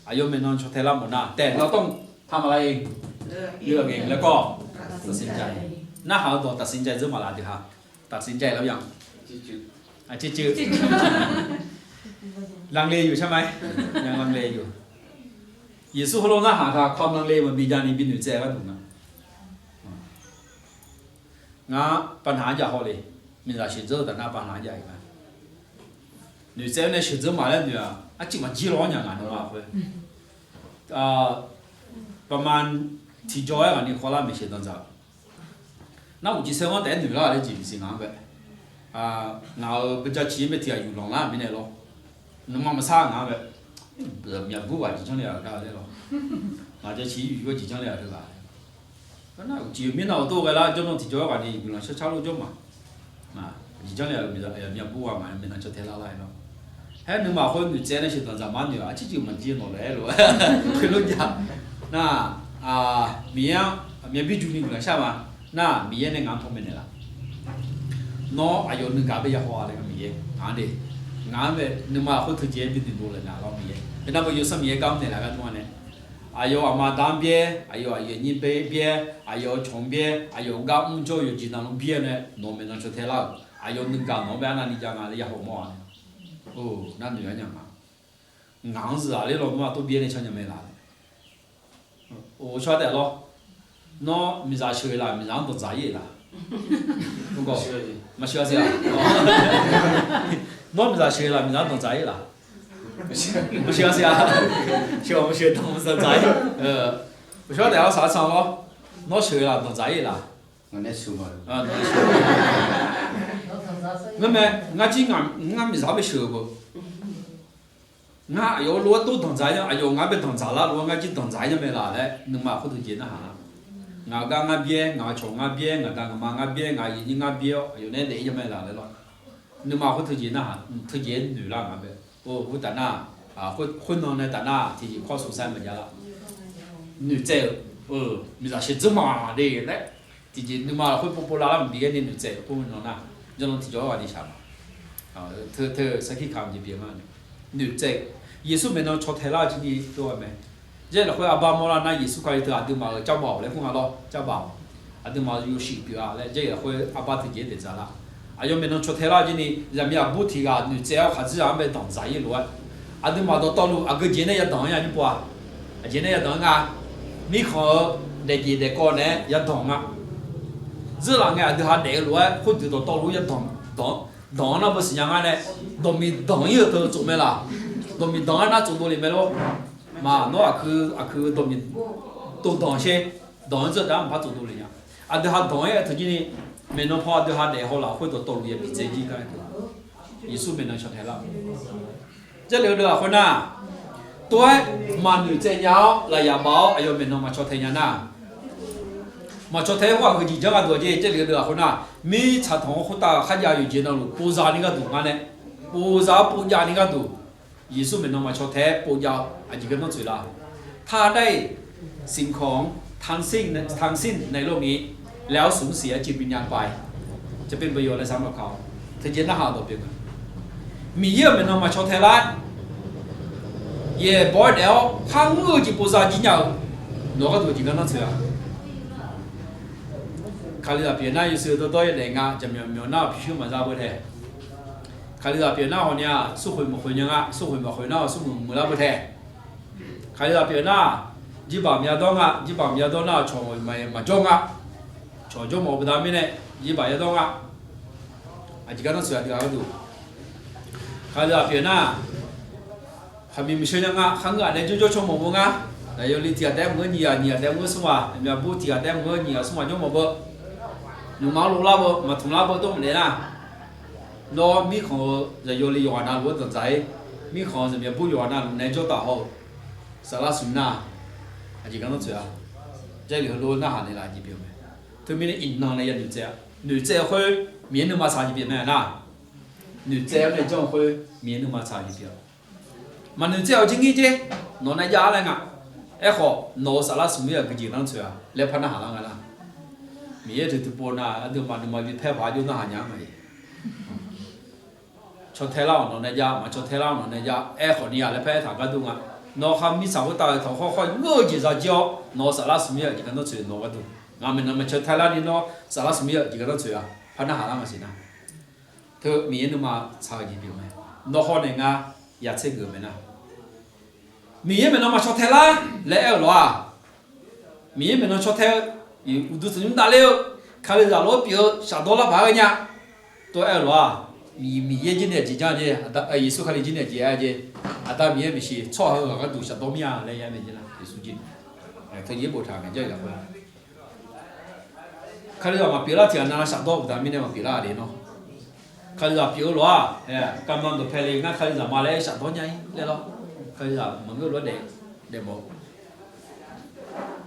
Aqyawf maeqnan caw tae lar mawf nar, แต่เราต้องทำอะไร เลือกเอง แล้วก็ตัดสินใจ narhaq-eu dawq ตัดสินใจ zeur maqlaf deuq ha, ตัดสินใจแล้วยัง Aqcuiv cuiv. Lanle yuf sharma-aer, lanle yuf. Yeqsur heulof narhaq taq ความลังเล maqbi jani bi noeqtsaev gharduq nga. Ngar ปัญหา arjav haw le, miqzaq sheuqdzeur-eu taf nar ปัญหา arjav-iq nga. Noeqtsaev-aer nae sheuqdzeur maqlaer noeq-aq, arcuiv maqjir law-anr nya ngaq nawr lafkhoer. Baqma tiqjawr-aer ghaq ni khawvlar maeqsheuq danqdzaq. Nar uqcif saer-anr taef-aer noeq lar laer jeq bisiq ngaq-anr bae. Ngaq-euq beujaciq-aer bae tiq ghaq yuflanq lar mirnae lawr. Nuima maqsar ngaq-anr bae. Myaqbur ghaq jeq janrle-aq gar laer lawr. Ngaq jaciq yuf-aer jeq janrle-aq teu ghaq. Nar uqcif mirnav-euq tov ghae lar jawrnan tiqjawr-aer ghaq ni yuflanq shar car lof jawr ma. Jeq janrle-aq myaqbur ghaq ngaq-aer maeqnan caw tae lar lar-aer lawr. Haer nuima khoer noeqtsaev nae sheuqdanq dzaq mar noeq-aq, arcuiv cuiv maqjir nawq laer-aer lof-aer khoerlof jav. Nar, Miqyaer-anr myaqbir juni guiqlanq shar ma. Nar Miqyaer nae ngaq-anr tawmaeq naeqlaf. Nawr aqyawf nuigaq bae ya haw-a laer nga Miqyaer ngaq-anr de. Ngaq-anr bae nuima lafkhoer teujeq-aer bi noeqdov laeqnaeq lawr Miqyaer. Baqdanae maqyawf sanr Miqyaer gar mr naeqlaf gharduq-anr nae, aqyawf aqma da-anr byaer, aqyawf aqyuif aqnyir byaer, aqyawf-eu cawq-anr byaer, aqyawf-eu gar mr jawr yawqjeq navluf byaer nae nawq maeqnan caw tae lar-euq aqyawf nuigaq nawq-anr bae arnavni jav nga laer ya haw mawr-a. Nar noeq-aer nya ma. Ngaq-anr zuiqzaq ler lawnmr-aq tov byaer nae can nya mae laf. Oqshawr taef lawr. Nawr miqzaq sheuq-eu laf, miqzaq-anr danqdzaq-ir-eu laf. Maqsheuq-a siq-a. Nawr miqzaq sheuq-eu laf, miqzaq-anr danqdzaq-ir-eu laf. Maqsheuq-a siq-a. Sheuq-awq maqsheuq danqdzaq-ir. Oqshawr taef-awr saq-aer san lawr. Nawr sheuq-eu laf, danqdzaq-ir-eu laf. Ngar mae, ngar jir ngar miqzaq-anr bae sheuq-eu beu. Ngar aqyawf-anr lof-aer tov danqdzaq-ir nya, aqyawf ngar bae danqdzaq lar lof-aer ngar jir danqdzaq-ir nya mae laf laer nuima khoer teujeq narhaq lar. Ngaq-eu gar ngar byaer, ngaq-eu cawq ngar byaer, ngaq da ngaq ma ngar byaer, ngaq-eu aqyuif aqnyir ngar byaer-awr aqyawf nae daef-ir nya mae laf laer lawr. Nuima khoer teujeq narhaq, teujeq-aer noeq lar nga bae. Or khoertaf nar, khoernan nae taf nar tiqjeq kawr smq sar-aer maqjav lar. Noeqtsaev-euq, miqzaq sheuqdzeur ma de laer. Tiqjeq nuima lafkhoer povpov lavlar maqbi ghaer ni noeqtsaev-euq khoernan nar, jawrnan tiqjawr-aer ghaq ni shaq ma. Teu teu sarkir kamq jeq pyeuf ma. Noeqtsaev-eu, Yeqsur maeqnan caw tae lar-eu jir ni dov-a mae. Jaer lafkhoer arbar mawrlar nar Yeqsur Kali teu aqduimaf-euq carbaq-awq laer kur nga lawr, carbaq-awq. Aqduimaf-euq yawshuif pyeuf-a laer Jarlif lafkhoer arbar teujeq-aer daeqdzaq lar. Aqyawf maeqnan caw tae lar jir ni, zaqmiq aqbur tiq ghaq noeqtsaev-awr khaqdzerzaq-anr bae danqdzaq-ir lof-aer, aqduimaf dawqtawvluf aqgeu jeq nae yadanq-anr nya nymr pov-a. Aqjeq nae yadanq-anr nga, mirkhanq-eu daefjeq daefkawv naeq-aer yadanq nga. Dzeurlaf ngae aqdui ha daef-eu lof-aer khoerdeuq dawqtawvluf-anr yadanq, danq-anr nar beu siqnya ngar nae, dawqmiq danq-ir-eu teu tsov mae laq. Dawqmiq danq-aer nar tsovdov le mae lor. Maq nawr aqkuir aqkuir dawqmiq dovdanq sher, danq-anr dzeur taef-aer maqpar tsovdov le nya. Aqdui ha danq-aer aer teu jir ni, maeqnan paw aqdui ha daef haw laf khoerdawqtawvluf ya bidzae jir gar-aer teu. Yeqsur maeqnan caw tae lar. Jarlif-eu deuq lafkhoer nar, tov-aer maqnoeq tsaev nya-awr lafyaq baf-awr aqyawf maeqnan maqcaw tae nya nar, maqcaw tae-aer khoer-aq heujeq janr gharduq-aq jeq, Jarlif-eu deuq lafkhoer nar, mirtsaq tanq-anr khoertav kharjav yawqjeq navluf povzaq ni gharduq ngar nae, povzaq-awr povjav ni gharduq, Yeqsur maeqnan maqcaw tae-aer povjav-eu aqjeq gardanr tsoeq lar. ท่านได้สิ่งของทั้งสิ้น ในโลกนี้ แล้วสูญเสียจิตวิญญาณไป จะเป็นประโยชน์อะไรสำหรับเขา Teujeq narhaq dawq pyeuf nga. Miqyaer-euq maeqnan maqcaw tae lar, yaeqbawq-aer daef-awr kharngeur-eu jeq povzaq jir nya-eu, nawq gharduq jeq gardanr tsoeq-a. Kalizaq pyeuf nar yawshuif dawrdawr-aer daef nga, jaqmyawf myawf nar pyurshuir maqza beu tae. Kalizaq pyeuf nar hawq ni-aq, smrkhoeq maqkhoeq nya nga, smrkhoeq maqkhoeq nar-awq smrmuiq muiqlar beu tae. Kalizaq pyeuf nar, jirbaq maqya dawr nga, jirbaq maqya dawr nar-awq cawq maqjawr nga. Cawq jawr mawf-eu baqda mirnae, jirbaq ya dawr nga. Aqjeq gardanr tsoeq-a deuq-aq gharduq. Kalizaq pyeuf nar, khaqmiq maqsheu nya nga, kharngeur-aq nae jawrjawr caw mawf beu ngar. Aqyawf li tiq ghaq taef-aer maqngeur, nyiq ghaq nyiq ghaq taef-aer maqngeur, smr ghaq, aqmyaq bur tiq ghaq taef-aer maqngeur, nyiq ghaq smr ghaq jawr mawf beu. Nymqma-anr lov lar beu, maqtmq lar beu dawr maqdaef nar, nawr mirkhanq-eu zaqyo li yawqghaq navluf-anr danqdzaq-ir, mirkhanq-eu zaqmyaq bur yawqghaq navluf naeq-aer jawr taf haw-eu saflar smq nar, aqjeq gardanr tsoeq-a. Jarlif heulof narhaq naeqlaf jeq pyeuf mae. Teumirnae iqnan nae ya noeqtsaev-a. Noeqtsaev-eu khoer Miqyaer nuima tsaq jeq pyeuf mae nar. Noeqtsaev-awr nae janr-eu khoer Miqyaer nuima tsaq jeq pyeuf-a. Maqnoeqtsaev-awq jir ngir jer, nawq nae jav-ar laer nga. Aerkhawf nawq-euq saflar smq-ir-aq geujeq gardanr tsoeq-a laer par narhaq lar nga nar. Miqyaer teu tiqpov nar aqduimaf nuima bi paer paq-aer jawr narhaq nya-ar mae. Caw tae lar-awq nawq nae jav, maqcaw tae lar-awq nawq nae jav, aerkhawf ni-aq laer paer aertaq gharduq nga. Nawq khar mirtsaq khoertav-euq tawq khawr khawr ngeur-eu jeq zajir-awr nawq-euq saflar smq-ir-aq jeq gardanr tsoeq nawq gharduq. Ngaq maeqnan maqcaw tae lar ni nawr saflar smq-ir-aq jeq gardanr tsoeq-a par narhaq lar nga siq nar. Teu Miqyaer nuima tsaq-eu jeq pyeuf mae. Nawr hawr nae ngar ya tser geuf-eu mae nar. Miqyaer maeqnan maqcaw tae lar laer aer-euq lof-aq, Miqyaer maeqnan caw tae-eu, uqduq tanqnymr davler-eu, Kalizaq lof-aer pyeuf-eu shafdawr lar paq-aer ghae nya. Tov-aer aer-eu lof-aq, Miqyaer jir nae aqjeq janr jeq, Yeqsur Kali jir nae aqjeq aer jeq, Aqda Miqyaer maeqshi tsawrhaq-eu ghaq gharduq shafdawr mir-a laer aer mae jeq nar Yeqsur jir. Teujeq boftaq ngae jar-eu lafkhoer Kalizaq maqpyeuf lar tiq ghaq nav shafdawr-eu baqda mirnae maqpyeuf lar-a de nawr. Kalizaq pyeuf-eu lof-aq, garma dawqpae le ngar Kalizaq ma laer shafdawr nya-ir laer lawr. Kalizaq maqngeur lof-aer daef, daefmawf-eu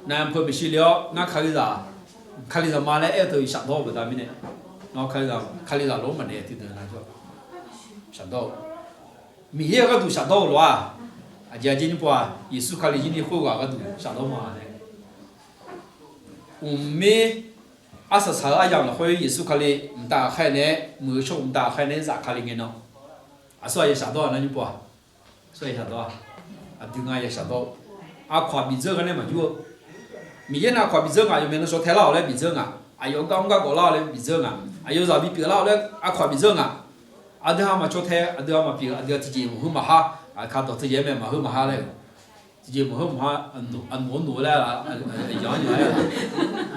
nav-anr peu maeqshi le-awr ngar Kalizaq, Kalizaq ma laer aer-eu teu shafdawr-eu baqda mirnae, nawr Kalizaq lof-aer maqdaef tiqdeuq nav jawr shafdawr-eu Miqyaer-euq gharduq shafdawr-eu lof-aq, aqjeq aqjeq nymr pov-aq, Yeqsur Kali jir ni khoerghaq gharduq shafdawr ma laer. Mqmir arsaq saq-eu aryamq lafkhoer Yeqsur Kali mqtav ghaqkhaer nae-aer, muiq-eu shawr mqtav ghaqkhaer nae-aer zafkale ngae nan, aqsur ghaq ya shafdawr-a nar nymr pov-aq, aqsur ghaq ya shafdawr-a. Aqdui nga ya shafdawr-eu, aqkawq-aq bifdzeur gar nae maqjur-eu, Miqyaer nae aqkawq-aq bifdzeur ngaq, yawqmaeq nan caw tae lar-awq laer bifdzeur ngaq, aqyawf gar mr gar gawq lar-awq laer bifdzeur ngaq, aqyawf zaqbi pyeuf lar-awq laer aqkawq-aq bifdzeur ngaq. Aqdui ha maqcaw tae, aqdui ha maqpyeuf, aqdui ha tiqjeq maqheu maqhar, aqkaq dawq tiqjeq mae maqheu maqhar laer-eu, tiqjeq maqheu maqhar, aqnoeq-anr noeq-eu laer, aqyawf-anr yawq-aer,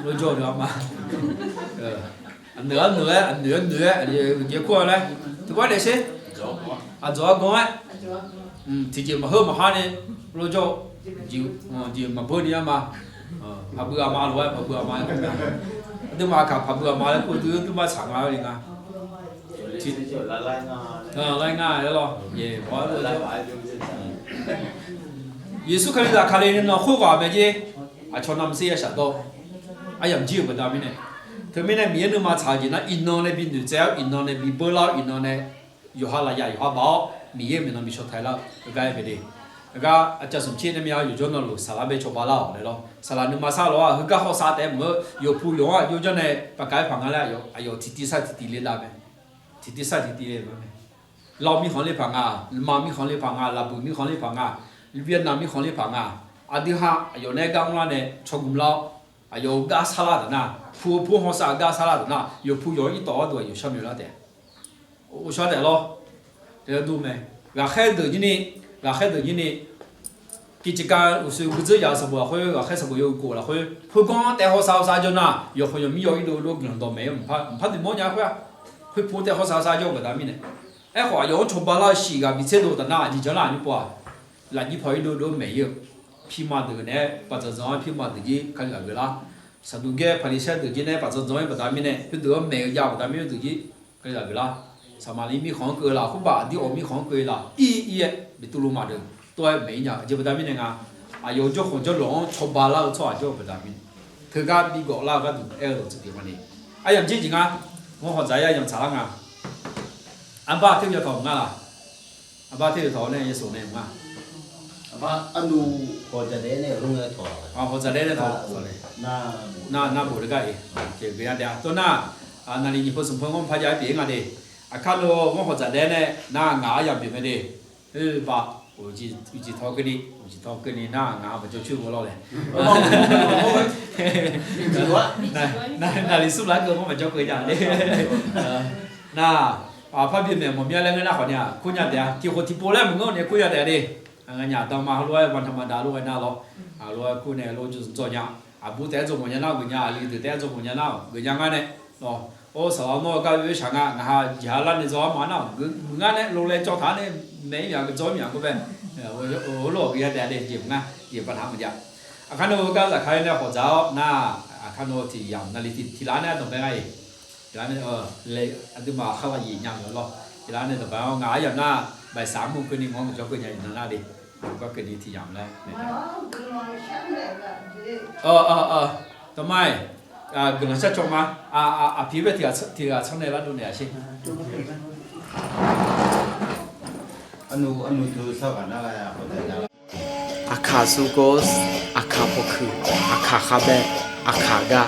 lawrjawr-eu deuq-a ma. Aqnoeq-anr noeq-aer, aqnoeq-aer noeq-aer, aqjeq kur-a laer, tiqgar daef sher. Aqdzawq-anr ganr-aer, tiqjeq maqheu maqhar ni, lawrjawr-eu jeq maqbeur ni-a ma. Paqbui aqma lof-aer paqbui aqma, aqduimaf aqkaq paqbui aqma laer kur-eu dui-eu duima tsaq nga-eu le nga. Lar nga-aer lawr. Yeqsur Kalizaq Kali nae nan khoerghaq mae jer. Aqcawq navmaqtser ya shafdawr-eu aryamq jir-euq baqda mirnae, teumirnae Miqyaer nuima tsaq-eu jeq nar iqnan nae bi noeqtsaev-awr, iqnan nae bi beur lar-awr, iqnan nae yawqha lafyaq yawqha baf-awr Miqyaer-euq maeqnan bi caw tae lar-eu, heugar aer bae de. Heugar aqcaf smq tser nae mya yawqjawr navluf saqlar bae cawba lar-awq laer lawr. Saqlaq nuima sar lof-aq heugar hawsav taef-aer maqngeur, yawqpu yawq-anr aqjox janr nae paqkav-aer paq nga laer aqyawf tiqtiv sar tiqtiv le lar mae. Tiqtiv sar tiqtiv le lar mae. Lawr mirkhanq le paq nga, ma mirkhanq le paq nga, laqbuiq mirkhanq le paq nga, Vietnam mirkhanq le paq nga. Aqdui ha aqyawf nae gar mr lar nae cawgm lar-awr, aqyawf-euq gar sar lar deuq nar, pu-eu pu hawsav-eu gar sar lar deuq nar, yawqpu yawq-anr irtawf gharduq aqyawf sharnoeq lar taef. Ghovshaw taef lawr. Taef-aer dur mae. Ghaqkhaer deuq jir ni, ghaqkhaer deuq jir ni, กิจการ uqshoe gui dzeur yaf-eu sanqbof lafkhoer, ghaqkhaer sanqbof yawkhof lafkhoer, khoerganr taef hawsav hawsav jawr nar, yawqkhawf yawqmir yaw irdov dov guiqlanq dawqmaeq-eu mqpar dmq mawr nya khoer-aq, khoerpov taef hawsav hawsav jawr-eu baqda mirnae. Aerkhawf, aqyawf-anr cawba lar-eu siq ghaq bitserdov taf nar, aqjeq janr lar aqnymr pov-aq, lafjir paw irdov dov maeq-ir-eu, pirma deuq naeq-aer baqdzanq dzanq-aer pirma deuq jir Kalizaq geuflar. Saqduqgaer Paqliqsaer deuq jir nae-aer baqdzanq dzanq-aer baqda mirnae, khoerdeuq-anr maeq-eu jav-eu baqda mirnae deuq jir Kalizaq geuflar. Saqmaqliv mirkhanq-anr keuv laf, khoerbaq aqdir awq mirkhanq-anr keuv laf, ir ir-aer Beqtuvluv maqdeuq tov-aer maeq-ir nya-eu jeq baqda mirnae nga. Aqyawf-euq jawrkhanq jawrlawq-anr cawba lar-eu tsawrhaq jawr-eu baqda mirnae, teugar bigawf lar-eu gharduq aer-eu dawq tsuif pyeuf ma ni. Aryamq jir jeq ngar, ngar hawdzaq-aer aryamq tsaqlar nga. Arbar ter yaw tawq ngar laq? Arbar ter yaw tawq nae yawshof nae ngar. Hawdzaq daef nae tawq. Nar, nar bof le gar-iq. Geuf ya daef-a. Tov nar, naqliq nyiq peu smq peu ngar maqpar jav-aer pyeuf-ir nga de. Aqkar lo ngar hawdzaq daef nae nar ngaq aryamq pyeuf mae de. Oe, ba, uqcif tawq keuvni, uqcif tawq keuvni nar ngaq maqjawr coer ghoe lawr lae. Naqliq smr laf-aer keuv ngar maqjawr keuv nya de. Nar, aqpar bif maeq mawq mya laer ngeur nar khawf ni-aq, kur nya taef-a. Tiq khof tiq pov laer maqngeur ni kur nya taef-a de. Nganyaf danma heulof-aer vanqtaq maqdav lof-aer nar lawr. Aqlof-aer kur nae lof jawr dzawr nya. Aqbur taef-aer dzawr mawf nya nar geuf nya, aqli deuq taef-aer dzawr mawf nya nar geuf nya ngar nae. Awr, saqlaq nawr gar oe shaq nga, ngaq ha jeqha lar nae dzawr-ar ma nar, muiq ngar nae lo laer cawv taq-ar nae maeq-ir myaq dzawr-ir myaq gor bae. Heulof-awq gui ya taef-a de jeq mq ngar jeq baqtaq maqjav. Aqkar nawr-eu gar zafkar-aer nae hawdzaq-awr nar, aqkar nawr tiq yamq naqliq tiq tiq laf nae ardanqbae ngar-iq. Tiq laf nae, aqduimaf kharlaq yif nya-eu lawr. Tiq laf nae danqbae-awr ngaq aryamq nar, baeqsaq armur keuvni ngawr maqjawr keuv nya-iq nan nar de. Gawr keuvni tiq yamq laer. Dawqma-iq, guiqlanq shar cawv ma. Aqpiq bae tiq ghaq tsanr nae lar dov naeq-a sher. Aqkaq sukov, aqkaq pawkuiq, aqkaq khavbae, aqkaq gar.